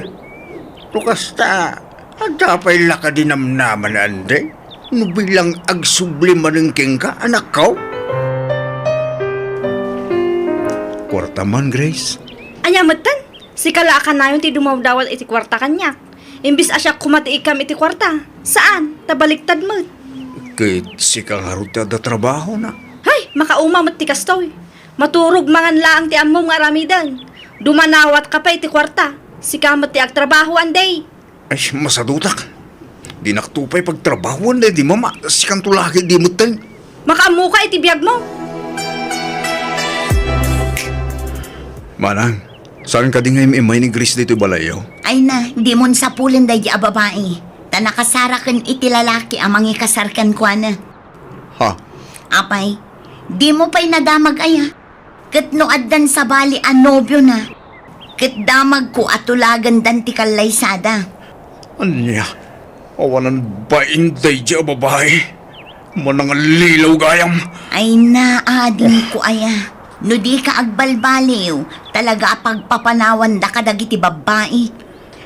No kasta, adda pay la kadi namnama ni Andy? No bilang agsubli manen kenka, anakko? Kuarta man, Grace. Ania metten? Sika la a kanayon ti dumawdawat iti kuarta kaniak. Imbes a siak koma ti ikkam iti kuarta. Saan, ta baliktad met. Ket sika ngarud ti adda trabahona. Hay, makauma met ti kastoy. Maturog mangan laeng ti ammom nga aramiden. Dumanawatka pay iti kuarta. Sika met ti agtrabaho, Andy. Ay, masadutak. Dinakto pay pagtrabahoan daydi mama. Sikanto la ketdi metten. Makaammoka iti biagmo. Manang, saan kadi nga im-immay ni Grace ditoy balayyo? Ay na, dimon sapulen daydi a babai. Ta nakasaraken iti lalaki a mangikasar kenkuana. Ha? Apay, dimo pay nadamag aya? Ket no addan sabali a nobiona, ket damagko a tulagendan ti kallaysada. Ania? Awanan bain daydi a babai? Manangallilaw gayam. Ay na, adingko aya. No dika agbalbaliw, talaga a pagpapanawanda kadagiti babbai.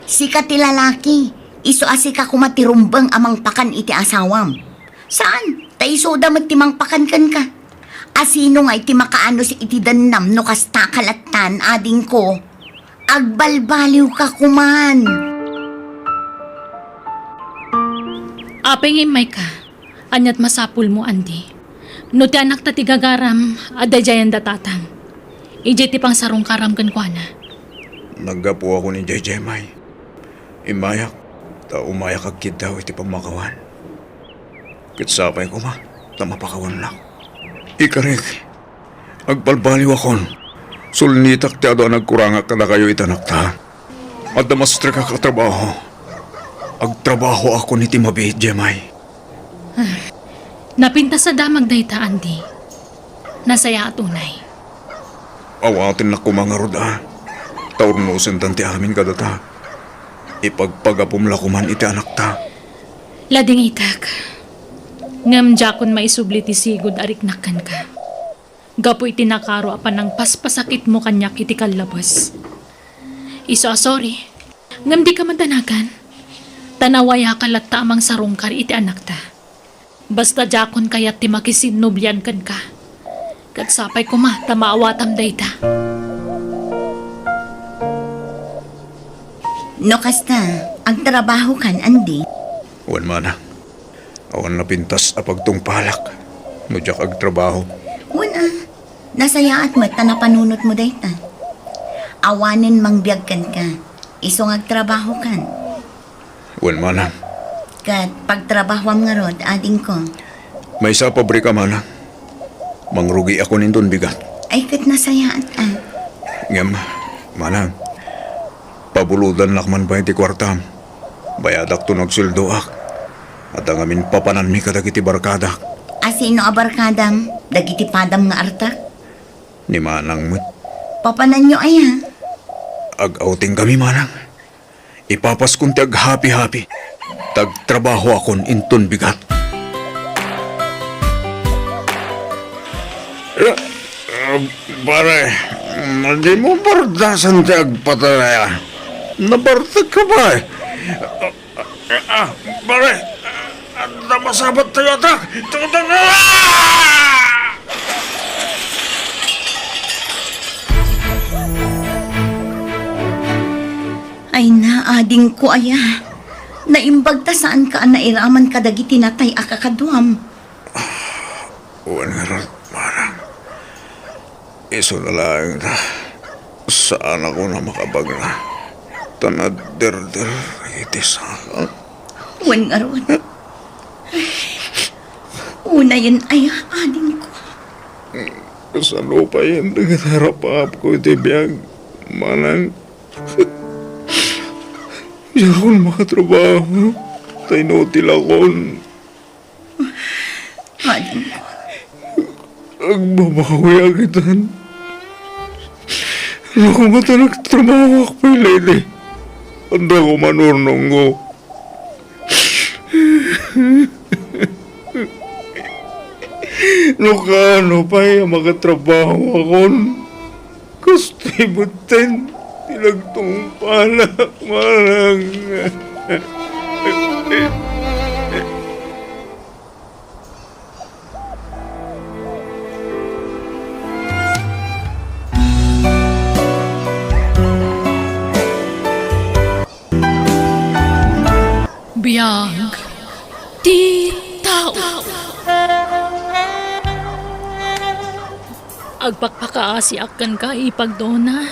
Sika ti lalaki, isu a sika koma ti rumbeng a mangpakan iti asawam. Saan? Ta isuda met ti mangpakan kenka. Asino ngay ti makaanus iti dennam no kasta ka lattan, adingko? Agbalbaliwka koman. Apay nga immayka? Ania't masapulmo, Andy? No ti anakta ti gagaram, adda idiayen da tatang. Idiay ti pangsarungkaram kenkuana. Naggapuakon idiay Jemay. Immayak, ta umayak agkiddaw iti pammakawan. Ket sapay koma, ta mapakawannak. Ikarik, agbalbaliwakon. Sulnitak ti adu a nagkurangak kadakayo iti anakta. Adda mastrekak a trabaho. Agtrabahoakon iti mabiit, Jemay. Ah, napintas a damag dayta, Andy. Nasayaat unay. Awatennak koma ngarud a, ta urnosendan ti amin kadata. Ipagpagapom la koman iti anakta. Ladingitek. Ngem diakon maisubli ti sigud a riknak kenka. Gapu iti nakaro a panangpaspasakitmo kaniak iti kallabes. Isu a sorry. Ngem dika madanagan. Ta nawayaka latta a mangsarungkar iti anakta. Basta diakon kayat ti makisinnobian kenka. Ket sapay koma ta maawatam dayta. No kasta, agtrabahokan, Andy? Wen, manang. Awan napintas a pagtungpalak no diak agtrabaho. Wen a, nasayaat met ta napanunotmo dayta. Awanen mangbiag kenka, isu nga agtrabahokan. Wen, manang. Ket pagtrabahoam ngarud, adingko. Maysa a pabrika, manang. Mangrugiakon inton bigat. Ay, ket nasayaat a. Ngem, manang, pabulodannak man pay ti kuartam. Bayadakto no agsueldoak. Adda ngamin papananmi kadagiti barkadak. A, sino a barkadam? Dagiti padam nga artak? Ni manang met. Papananyo aya? Ag-outing kami, manang. Ipapaskon ti aghapi-hapi. Ta agtrabahoakon inton bigat. Eh, eh, pare, dimo bardasan ti agpatay a. Nabartek ka ba? Ah, pare, adda masabat tayo atak. Tutun-, ah! Ay na, adingko aya. Naimbag ta saanka a nairaman kadagiti natay a kakaduam. Wen ngarud, manang. Isuna laeng ta, saanakon a makabagna. Ta naderder iti saka. Wen ngarud. Unayen aya, adingko. Kasano payen dagiti arap-apko iti biag, manang? Diakon makatrabaho, ta inutilakon. Adingko. Agbabawiak itan. No koma ta nagtrabahoak pay layti, adda koma nurnongko. No kaano pay a makatrabahokon, kastoy metten ti nagtungpalak, manang. Biag ti tao. Agpakpakaasiak kenka, Ipag Dona.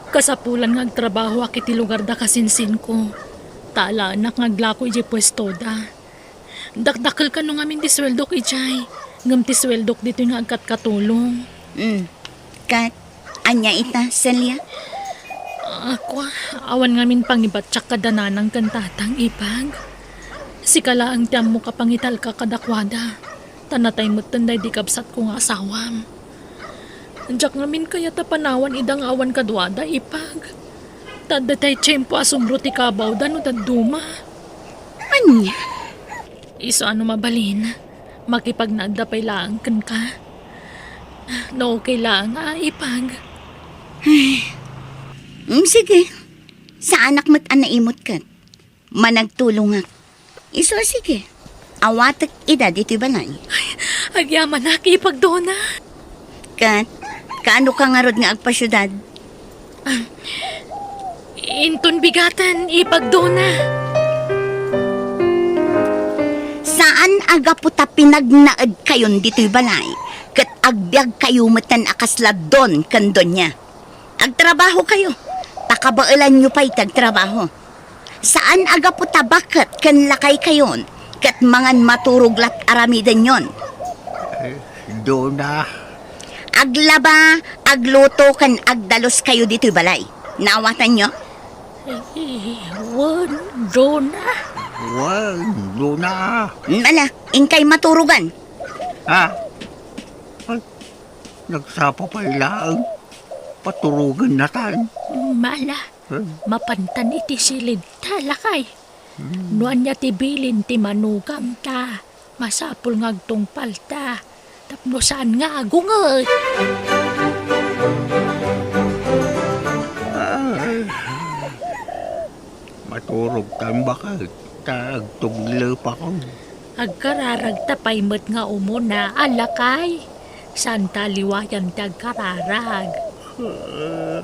Kasapulan nga agtrabahoak iti lugar da kasinsinko, ta alaenak nga aglako idiay puestoda. Dakdakel kano ngamin ti sueldok idiay, ngem ti sueldok ditoy nga agkatkatulong. Hmm. Ket, ania ita, Celia? A, kua, awan ngamin pangibatiak kada nanang ken tatang, Ipag. Sika laeng ti ammok a pangitalka kadakuada, ta natay metten daydi kabsatko nga asawam. Diak ngamin kayat a panawan ida nga awan kaduada, Ipag. Ta adda tay tiempo a sumro ti kabawda no dadduma. Ania? Isu a no mabalin, makipagnaedda pay laeng kenka. No okay laeng a, Ipag. Ay. Mm, sige. Saanak met a naimut ket. Managtulongak. Isu a sige. Awatek ida ditoy balay. Ay, agyamanak, Ipag Dona. Ket, kaano ka ngarud nga agpasiudad? Ah, inton bigaten, Ipag Dona. Saan a gapu ta pinagnaedkayon ditoy balay, ket agbiagkayo metten a kasla don ken donia. Agtrabahokayo, ta kabaelanyo pay ti agtrabaho. Saan a gapu ta baket ken lakaykayon, ket mangan maturog lat aramidenyon. Eh, Dona. Aglaba, agluto, ken agdaluskayo ditoy balay. Naawatanyo? Eh, wen, Dona. Wen, Dona. Ala, inkay maturogan. Ha? Ay, nagsapa pay laeng. Paturogan natan. Mala, hmm, mapantan iti silid ta, lakay. Hmm. No ania ti bilin ti manugam ta, masapul nga agtungpal ta, tapno saan nga agunget. Ay. Maturog tan baket, ta agtuglepakon. Agkararag ta pay met nga umuna, a lakay. Saan ta liwayan ti agkararag. Ah,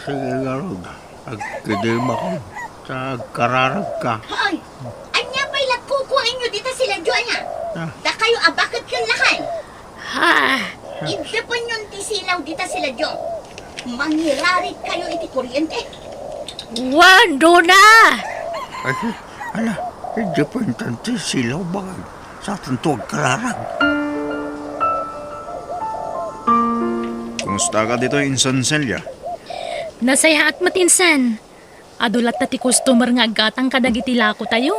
sige ngarud, agkidemakon, ta agkararagka. Hoy! Ania pay la kukuaenyo dita silaw, Joanna? Ah. Dakayo a baket ken lakay. Ha? Iddepenyon ti silaw dita silaw. Mangirarik kayo iti kuryente. Wen, Dona! Ay, ala, iddepentan ti silaw, baket. Saanto agkararag. Kumusta ka ditoy, Insan Celia? Nasayaat met, Insan. Adu latta ti customer nga aggatang kadagiti lako tayo.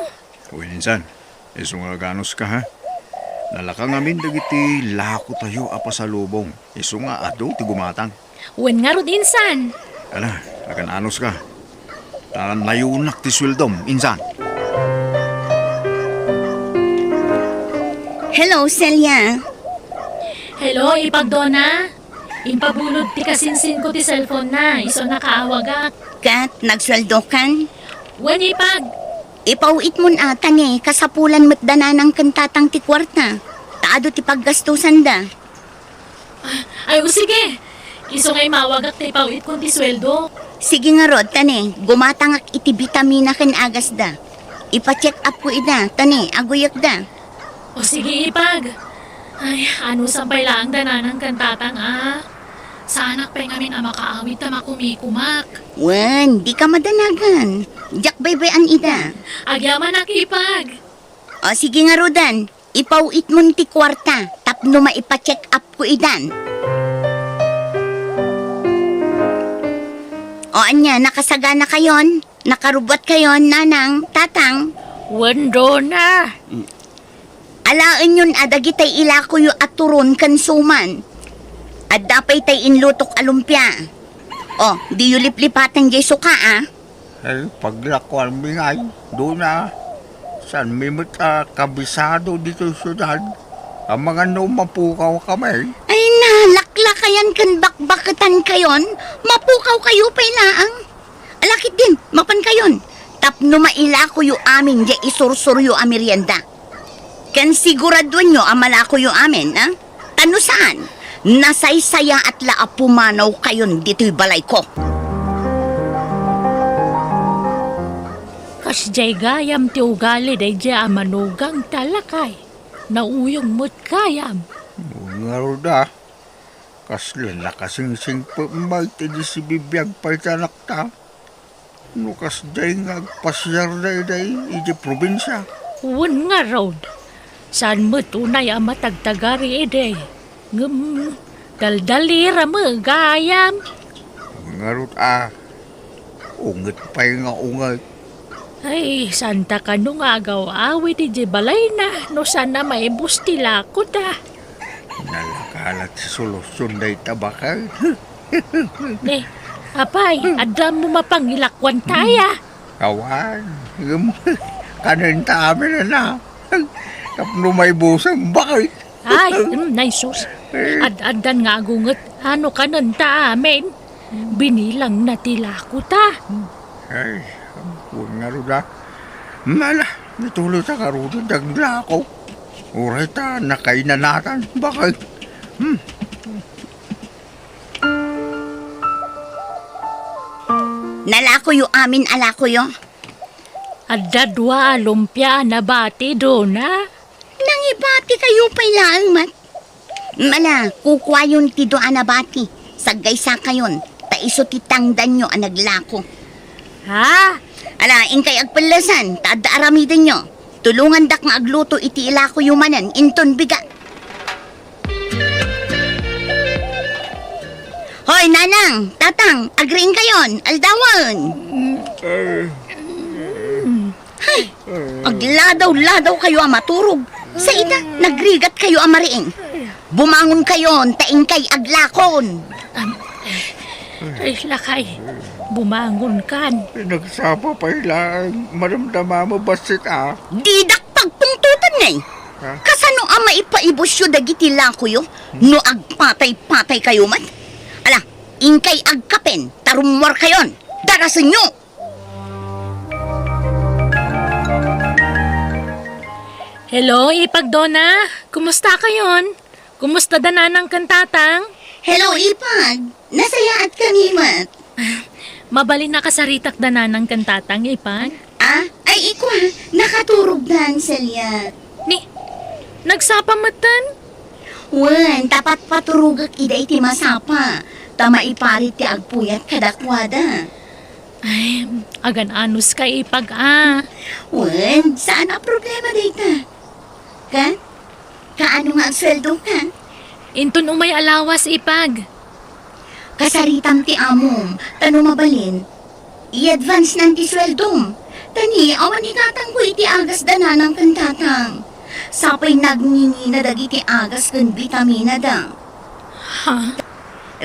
Wen, Insan. Isu nga aganus ka, ha? Nalaka ngamin dagiti lako tayo a pasalubong. Isu nga adu ti gumatang. Wen ngarud, Insan. Ala, agan-anus ka. Ta nayunak ti sueldom, Insan. Hello, Celia. Hello, Ipag Dona. Impabulod ti kasinsinko ti cellphone na, isu a nakaawagak. Ket, nagsueldokan? Wen, Ipag. Ipaw-itmon a, ta ni, kasapulan met da nanang ken tatang ti kuarta. Ta adu ti paggastusanda. Ay, o sige. Isu nga imawagak ta ipaw-itkon ti sueldo. Sige ngarud, tani, gumatangak iti bitamina ken agasda. Ipa-check up ko ida, tani, aguyekda. O sige, Ipag. Ay, anusan pay laeng da nanang ken tatang, a? Saanak pay ngamin a makaawid ta makumikumak. Wen, dika madanagan. Diak baybay-an ida. Agyamanak, Ipag. O sige ngaruden, ipaw-itmon ti kuarta tapno maipa-check up ko idan. O ania, nakasagana kayon? Nakarubbuat kayon, nanang, tatang? Wen, Dona. Alaenyon a dagitay ilakoyo a turon ken suman. Adda pay tay inlutok a lumpia. O, diyo liplipaten jay suka, a? Ay, paglakuanmi ngay, Dona. Saanmi met a kabisado ditoy siudad. Amangan no mapukaw kami. Ay, nalaklakayan ken bakbaketan kayon, mapukaw kayo pay laeng. Ala ketdin, mapan kayon. Tapno mailakoyo amin jay isursuryo a merienda. Ken siguraduenyo a malakoyo amin, a? Ta no saan, nasaysayaat la a pumanaw kayon ditoy balayko. Kasdiay gayam ti ugali daydiay a manugang ta, lakay. Nauyong met gayam. Ngarud a, kasla nakasingsingpet met idi sibibiag pay ti anakta. No kasdiay nga agpasiar daydiay iti probinsia. Wen ngarud, saan met unay a matagtagari idi. Ngem, daldalira met gayam. Ngarud a, unget pay nga unget. Ay, saan ta kano nga agaw-awid idiay balayna no saan a maibus ti lako ta. Nalakalat ti solusion dayta, baket. Ne, apay, adda mo mapangilakuan ta aya? Awan, ngem, kanen ta amin a. Tapno maibusem, baket. Ay, mm, nay sus. Ad-addan nga agunget, ano kanen ta amin? Binilang na ti lako ta. Ay, ampon ngarud a. Mala, nituloy ta ngarud ti aglako. Uray ta nakainanatan, baket. Hmm. Nalakoyo amin a lakoyo. Adda dua a lumpia a nabati, Dona. Nangibati kayo pay laeng met. Mala, kukuayon ti dua a nabati. Saggaysa kayon, ta isu ti tangdanyo a naglako. Ha? Ala, inkay agpellesan, ta adda aramidenyo. Tulongandak nga agluto iti ilakoyo manen inton bigat. Hoy, nanang, tatang, agriing kayon, aldawen. Ay, agladaw-ladaw kayo a maturog. Sa ita, nagrigat kayo a mariing. Bumangon kayon, ta inkay aglakon. Am, ay, lakay, bumangon kan. Nagsapa pay laeng, madamdama mo bassit a. Didak pagpungtotan ngay. Ha? Kasano a maipaibusyo dagiti lakoyo no agpatay-patay kayo met? Ala, inkay agkapen, ta rummuar kayon. Darasenyo! Hello, Ipag Dona. Kumusta kayon? Kumusta da nanang ken tatang? Hello, Ipag. Nasayaat kami met. Mabalin a kasaritak da nanang ken tatang, Ipag? Ah, ay, ikua, nakaturog dan, Celia. Ni, nagsapa metten? Wen, ta patpaturogek ida iti masapa, ta maiparit ti agpuyat kadakuada. Ay, agan-anos ka, Ipag, a. Wen, saan a problema dayta. Ka? Kaano nga agsueldo ka? Inton umay a lawas, Ipag. Kasaritam ti amom, ta no mabalin, i-advance nan ti sueldom. Ta ni, awan igatangko iti agas da nanang ken tatang. Sapay nagngingina dagiti agas ken bitamina da. Ha?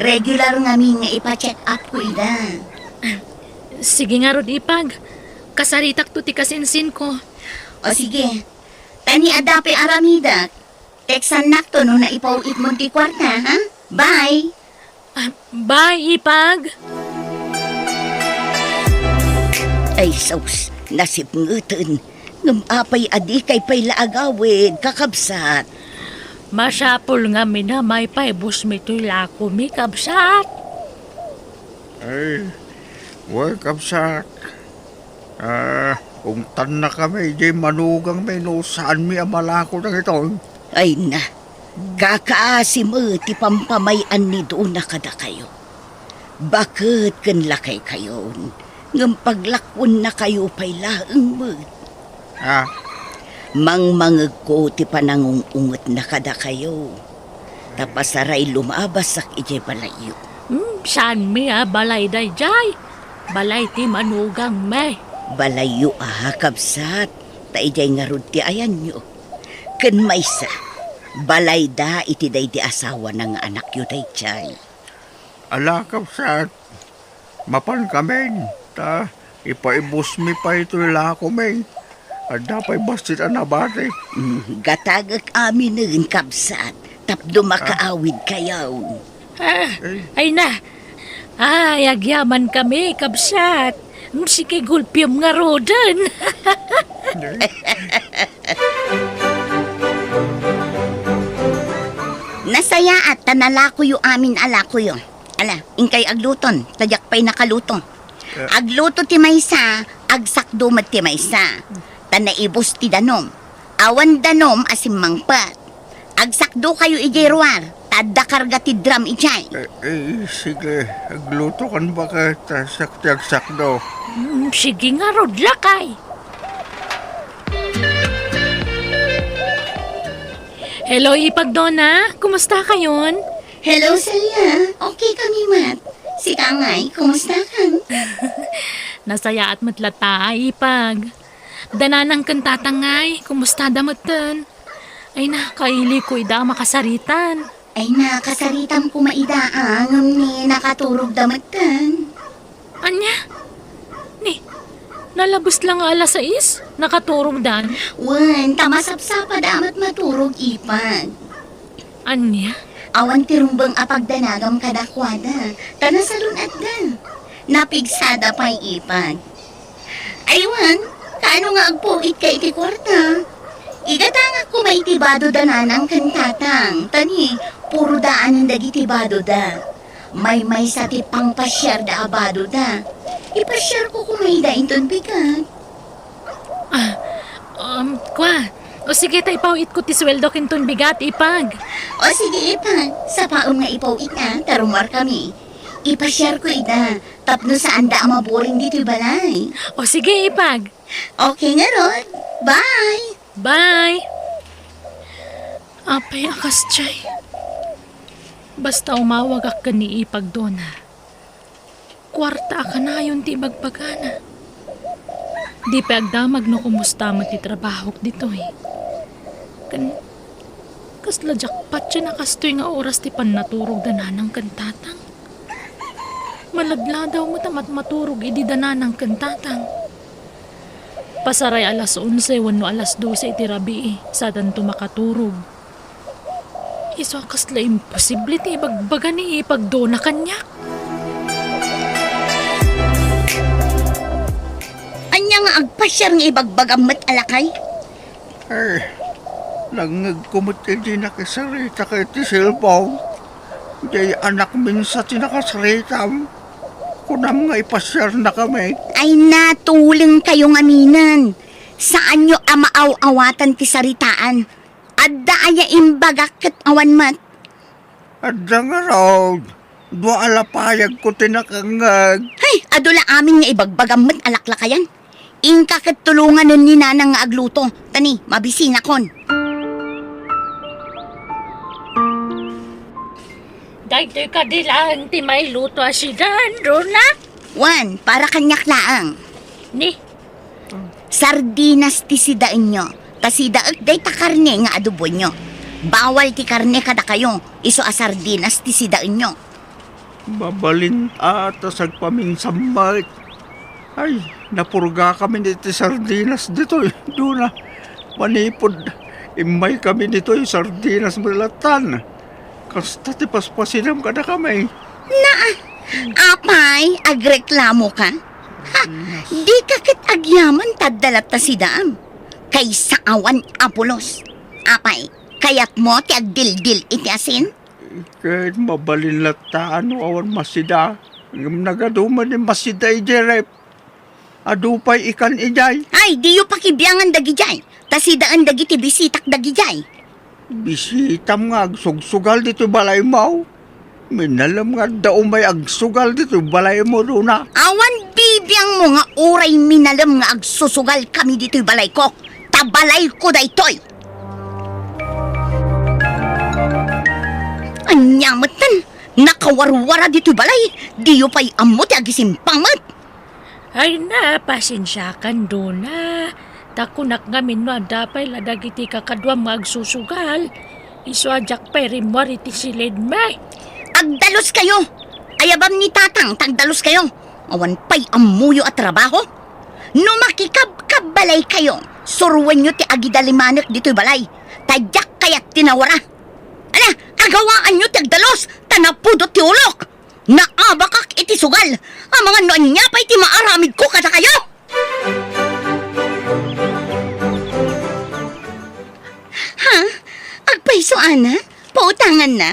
Regular ngamin nga ipa-check up ko ida. Sige ngarud, Ipag. Kasaritakto ti kasinsinko. O sige. Ta ni adda pay aramidek. Texannakto no naipaw-itmon ti kuarta, ha? Bye! Ah, bye, Ipag! Ay sus, nasipngeten. Ngem apay a dikay pay la agawid, kakabsat? Masapul ngamin a maipaibusmi toy lakomi, kabsat. Ay, Wen, kabsat. Ah, ungtannakami idiay manugangmi no saanmi a malako dagitoy. Ay na, kakaasi met ti pampamay-an ni Dona kadakayo. Baket ken lakaykayon, ngem paglakuennakayo pay laeng met. Ah. Mangmangegko ti panangung-ungetna kadakayo. Ta pasaray lumabasak idiay balayyo. Hmm, saanmi a balay daydiay? Balay ti manugangmi. Balayyo a, kabsat, ta idiay ngarud ti ayanyo. Ken maysa, balayda iti daydi asawana nga anakyo daydiay. Ala, kabsat, mapankamin, ta ipaibusmi pay toy lakomi. Adda pay bassit a nabati. Mm, gatagek aminen, kabsat, tapno makaawidkayo. Ah, ay na. Ay, agyamankami, kabsat. Mm, sige, gulpiem ngaruden. Nasayaat ta nalakoyo amin a lakoyo. Ala, inkay agluton, ta diak pay nakaluto. Eh. Agluto ti maysa, agsakdo met ti maysa. Ta naibus ti danum. Awan danum a simmangpet. Agsakdokayo idiay ruar, ta adda karga ti drum idiay. Eh, eh, sige, aglutokan baket, ta siak ti agsakdo. Hmm, sige ngarud, lakay. Hello, Ipag Dona. Kumusta kayon? Hello, Celia. Okay kami met. Sika ngay, kumusta ka? Nasayaat met latta, Ipag. Da nanang ken tatang ngay, kumusta da metten? Ay na, kailiko ida a makasaritan. Ay na, kasaritam koma ida a, ngem ni nakaturog da metten. Ania? Ni, nalabes la nga alas sais, nakaturogdan? Wen, ta masapsapa da met maturog, Ipag. Ania? Awan ti rumbeng a pagdanagam kadakuada, ta nasalun-atda. Napigsada pay, Ipag. Aywan, kaano nga agpuitka iti kuarta? Igatangak koma iti bado da nanang ken tatang, ta ni, puro daanen dagiti bado da. Maymaysa ti pangpasiar da a bado da. Ipasiar ko koma ida inton bigat. Ah, um, kwa. O sige, ta ipaw-itko ti suweldok inton bigat, Ipag. O sige, Ipag. Sapaem nga ipaw-it, ah, ta rummuar kami. Ipasiar ko ida, tapno saan da a maburing ditoy balay. O sige, Ipag. Okay ngarud. Bye! Bye! Apay a kasdiay. Basta umawagak ken ni Ipag Dona. Kuarta a kanayon ti ibagbagana. Di pay agdamag no kumusta met ti trabahok ditoy. Ken, kasla jackpot ti nakastoy nga oras ti pannaturog da nanang ken tatang. Maladladaw met a mat-, maturog idi da nanang ken tatang. Pasaray alas onse wenno alas dose iti rabii, sadanto makaturog. Isu a kasla imposible ti ibagbaga ni Ipag Dona kaniak. Ania nga agpasiar nga ibagbagam met a lakay? Eh, nangngegko met idi nakisarita ka iti cellphone. Diay anakmin sa ti nakasaritam. Kunam nga ipasiarnakami. Ay, natulengkayo ngaminen. Saanyo a maaw-awatan ti saritaan. Adda aya imbagak ket awan met? Adda ngarud. Dua a lapayagko ti nakangngeg. Hay, adu la amin nga ibagbagam met a laklakayan. Inka ket tulonganen ni Nanang nga agluto, ta ni, mabisinakon. Daytoy kadi laeng ti mailuto a sidaen, Dona? Wen, para kaniak laeng. Ni? Sardinas ti sidaenyo, ta sidaek dayta karne nga adoboenyo. Bawal ti karne kadakayo, isu a sardinas ti sidaenyo. Mabalin a ta sagpaminsan met. Ay, napurgakamin iti sardinas ditoy, Dona. Manipud immaykami ditoy, sardinas met lattan. Kasta ti paspasidam kadakami. Naa, apay, agreklamoka? Ha, dika ket agyaman ta adda latta sidaam. Kaysa awan a pulos. Apay, kayatmo ti agdildil iti asin? Ket mabalin latta no awan masida. Ngem nagadu met ni masida idiay ref. Adu pay ikan idiay. Ay, diyo pakibiangan dagidiay. Ta sidaen dagiti bisitak dagidiay. Bisitam nga agsugsugal ditoy balaymo? Minalem nga adda umay agsugal ditoy balaymo, Dona. Awan bibiangmo nga uray minalem nga agsusugal kami ditoy balayko. Ta balayko daytoy. Ania metten, nakawarwara ditoy balay, diyo pay ammo ti agisimpang met. Ay na, pasensiakan, Dona. Ta kunak ngamin no adda pay la dagiti kakaduam nga agsusugal, isu a diak pay rimmuar iti silidmi. Agdaluskayo! Ayabam ni Tatang ta agdaluskayo. Awan pay ammoyo a trabaho. No makikabkabbalaykayo, suroenyo ti agidalimanek ditoy balay, ta diak kayat ti nawara. Ala, agawaanyo ti agdalus, ta napudot ti ulok. Naabakak iti sugal, amangan no ania pay ti maaramidko kadakayo. Ha? Agpayso, anak? Pautanganna?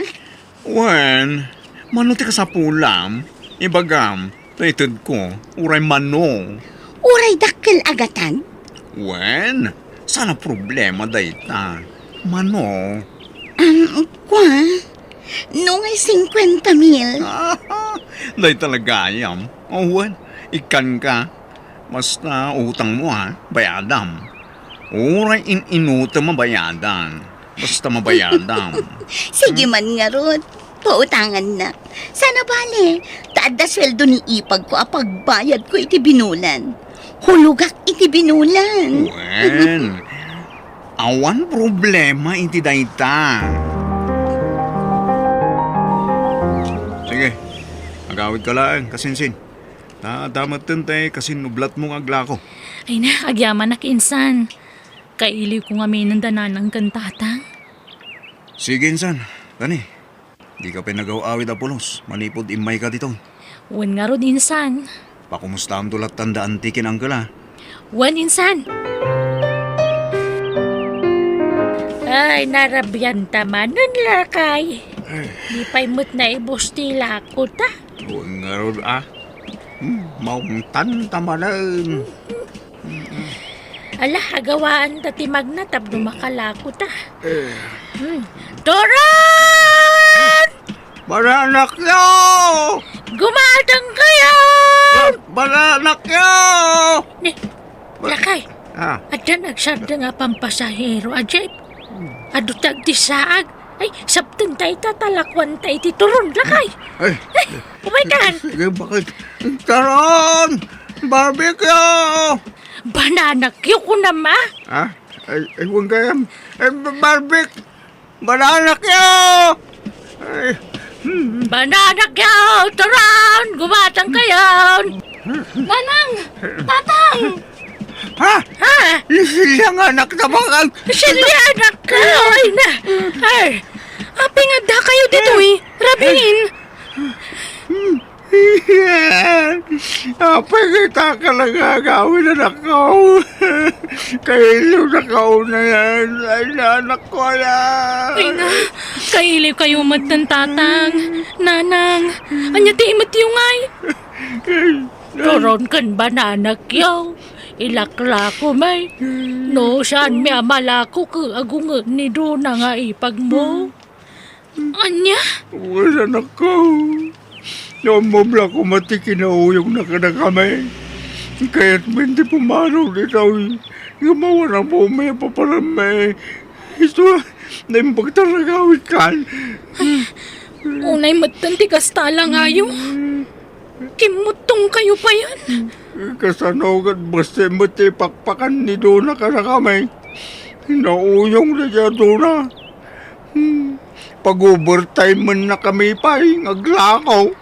Wen, mano ti kasapulam? Ibagam, ta itedko, uray mano. Uray dakkel a gatad? Wen, saan a problema dayta. Mano? Um, kua? No ngay singkuenta mil. Dayta la gayam. O, wen, ikkanka. Basta utangmo, ha, bayadam. Uray in-inutem a bayadan. Basta mabayadam. Sige man ngarud, pautangannak. Saan a bale, ta adda sueldo ni ipagko a pagbayadko iti binulan. Hulogak iti binulan. Wen, awan problema iti dayta. Sige, agawidka laeng, kasinsin. Ta, adda metten ti kasinublatmo nga aglako. Ay na, agyamanak insan. Kailiwko ngaminen da nanang ken tatang. Sige, insan. Kani, dika pay nagaw-awid a pulos manipud immayka ditoy. Wen ngarud, insan. Pakumustaamto lattan da anti ken uncle, a? Wen, insan. Ay, narabianta manen, lakay. Ay. Di pay met naibus ti lakota. Wen ngarud, a. Hmm, maungtanta manen. Ala, agawaanta ti magna tapno makalakota. Eh. Hmm. Turon! Bananakyo! Gumatangkayo! Ba-, bananakyo! Ni, lakay. Ah. Addan agsardeng a pampasahero a jeep. Adu ti agdissaag. Ay, saptenta ita ta lakuanta iti turon, lakay. Ay. Ay, umaykan. Sige, bakit? Turon! Barbecue! Bananakyo, kunam, a? Ha? Ay, ay, wen gayam. Ay, ba-, barbecue! Bananakyo! Ay, hmm. Bananakyo! Turon! Gumatangkayo! Nanang! Tatang! Ha? Ha? Silya nga anak ta bakal. Silya anak ka! Ay na! Ay! Apay nga addakayo ditoy? Rabin! Apay nga ita ka nagagawin, anakko? Kailiw na kauna yan. Ay, na, anakko, ala. Ay na, kailiwkayo met ken tatang, nanang. Ania ti imetyo ngay? Turon ken bananakyo. Ilaklako may. No, saanmi a malako ket agunget ni Dona nga ipagmo. Ania? Wen, anakko. No, ammom la koma ti kinauyongna kadakami. Kayatmi ti pumanaw ditoy. Ngem awan ammomi a paparammi. Isu, naimbag ta nagawidkan. Ay, unay metten ti kasta a langayo. Kimmuttongkayo payen. Kasano ket bassit met ti pakpakan ni Dona kadakami? Nauyong daydiay a Dona. Hmm. Pag-overtime-ennakami pay nga aglako.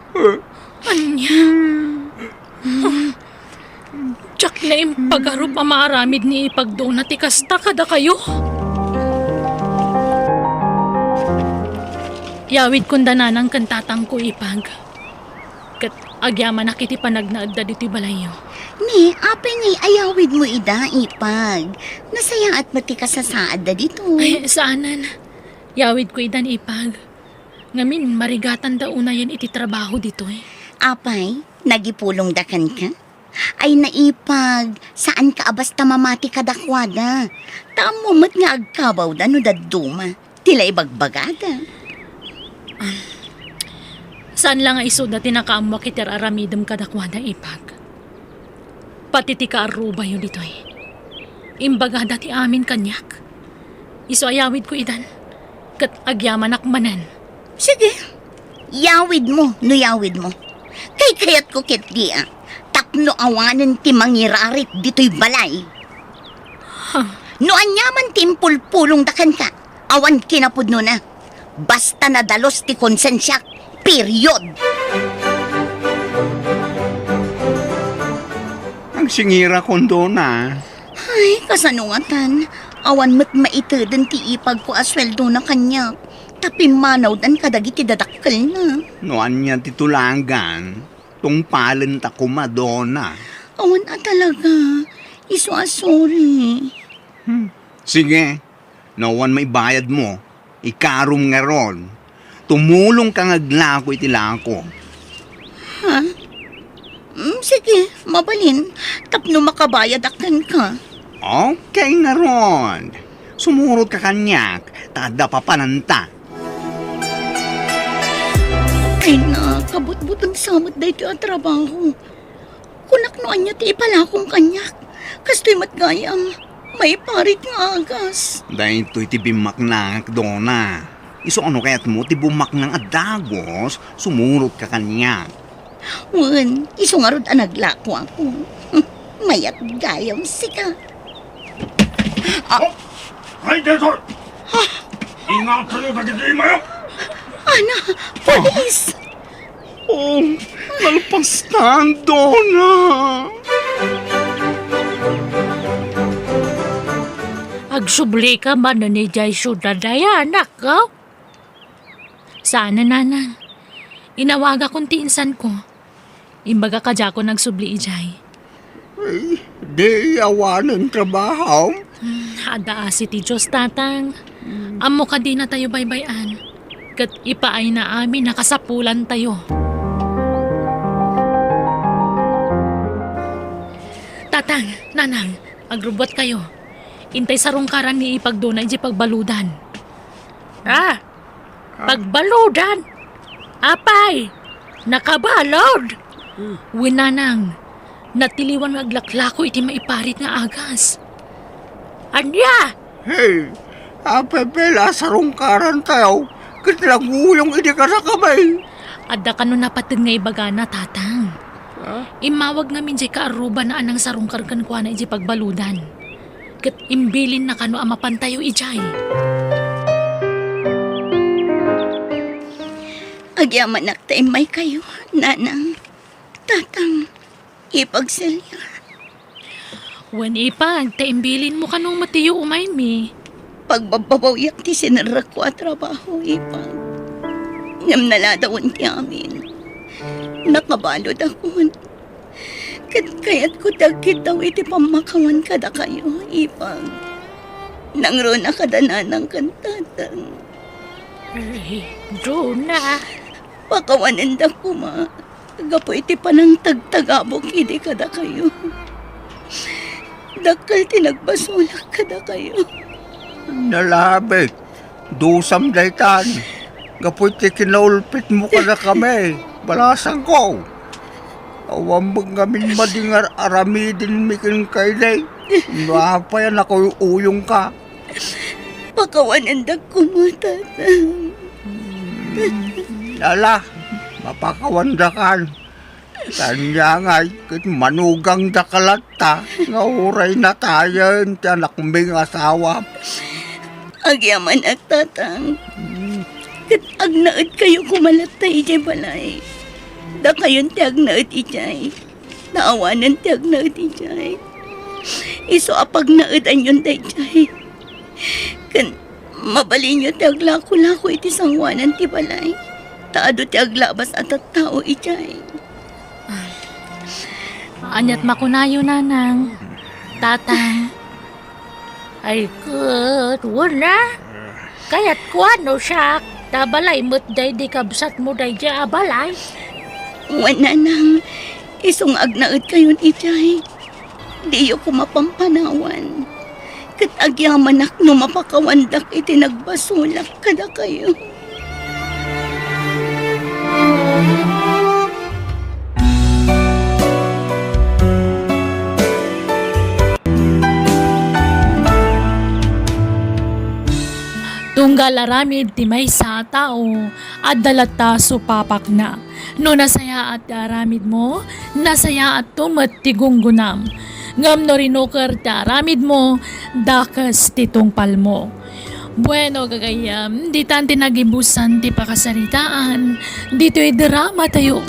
Ania? Diak naimpagarup a maaramid ni Ipag Dona ti kasta kadakayo. Yawidkon da nanang ken tatangko, Ipag. Ket agyamanak iti panagnaedda ditoy balayyo. Ni, apay ngay ayawidmo ida, Ipag? Nasayaat met ti kasasaadda ditoy. Ay, saanen. Yawidko ida ni Ipag. Ngamin, marigatanda unayen iti trabaho ditoy. Apay, nagipulongda kenka? Ay naipag, saanka a basta mamati kadakuada. Ta ammo met nga agkabawda no dadduma. Ti la ibagbagada. Saan la nga isuda ti nakaammoak iti ar-aramidem kadakuada, Ipag. Pati ti kaarrubayo ditoy. Imbagada ti amin kaniak. Isu a yawidko idan, ket agyamanak manen. Sige, yawidmo no yawidmo. Kaykayatko ketdi a tapno awanen ti mangirarit ditoy balay. Huh. No aniaman ti impulpulongda kenka, awan kinapudnona. Basta nadalus ti konsensiak, period. Agsingirakon, Dona. Ay, kasano ngatan? Awan met maiteden ti ipagko a sueldona kaniak, ta pimmanawdan kadagiti dadakkelna. No ania ti tulagan, tungpalenta koma, Dona. Awan a talaga. Isu a sorry. Hmm. Sige, no awan maibayadmo, ikarom ngarud. Tumulongka nga aglako iti lako. Ha? Mm, sige, mabalin. Tapno makabayadak kenka. Okay ngarud. Sumurotka kaniak, ta adda papananta. Ay na, kabutbuton sa met daytoy a trabaho. Kunak no ania ti ipalakom kaniak. Kastoy met gayam, maiparit nga agas. Daytoy ti bimmaknak, Dona. Isu a no kayatmo ti bummaknang a dagus, sumurotka kaniak. Wen, isu ngarud a naglakoak. Mayat gayam sika. Ah. Oh! Ay, Desor! Ah! Ingatayo dagiti imayo! Ana, pulis! Oh, nalpastan, Dona! Agsublika manen idiay siudad, anak, oh? Saan a, nanang. Inawagakon ti insanko. Imbaga kadiakon agsubli idiay. Ay, di awanen trabaho? Hmm, adda asi ti Dios, tatang. Hmm. Ammo kadi natayo baybay-an. Ket ipaayna amin a kasapulantayo. Tatang, nanang, agrubbuatkayo. Intay sarungkaran ni Ipag, Dona, idiay pagbaludan. Ah, pagbaludan? Apay, nakabalud? Hmm. Wen, nanang, natiliwan nga aglaklako iti maiparit nga agas. Ania? Hey, apay pay la sarungkarantayo, ket naguyong idi kadakami. Adda kano napateg nga ibagana, tatang. Ha? Immawag ngamin diay kaarrubana a nangsarungkar kenkuana idiay pagbaludan. Ket imbilinna kano a mapantayo idiay. Agyamanak ta immaykayo, nanang, tatang, Ipag Celia. Wen, Ipag, ta imbilinmo kano met ti umaymi. Pagbabbabawiak ti sinerrekko a trabaho, Ipag. Ngem naladawen ti amin. Nakabaludakon. Ket kayatko ti agkitaw iti pammakawan kadakayo, Ipag. Nangruna kada nanang ken tatang. Ay, Dona. Pakawanendak koma gapu iti panangtagtagabok idi kadakayo. Dakkel ti nagbasolak kadakayo. Nalabit. Dusam daytan, gapu iti kinaulpitmo kadakami, balasangko. Awan met ngamin madi nga ar-aramidenmi kenka idi, no apay a nakuy-uyongka. Pakawanendak koma, tatang. Ala, mapakawandakan. Kaniangay ket manugangdaka latta nga uray natayen ti anakmi nga asawa. Agyamanak, tatang. Hmm. Ket agnaedkayo koma latta idiay balay. Dakayon ti agnaed idiay. Naawanen ti agnaed idiay. Isu a pagnaedanyon daydiay. Ken mabalinyo ti aglako-lako iti sangoanan ti balay, ta adu ti aglabas a tattao idiay. Aniat makunayo, nanang, tatang? Ay, ket, wen a. Kayatko a no siak, ta balay met daydi kabsatmo daydi a balay. Wen, nanang, isu nga agnaedkayon idiay, diyo ko mapampanawan. Ket agyamanak no mapakawandak iti nagbasolak kadakayo. Tunggal aramid ti maysa a tao, adda latta supapakna. No nasayaat ti aramidmo, nasayaatto met ti gunggonam. Ngem no rinuker ti aramidmo, dakes ti tungpalmo. Bueno, gagayyem, ditan ti nagibusan ti pakasaritaan ditoy drama tayo.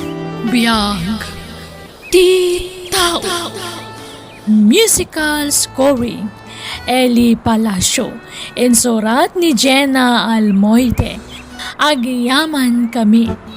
Biag ti tao. Musical scoring, Eli Palacio. Insurat ni Jenna Almoite. Agyaman kami.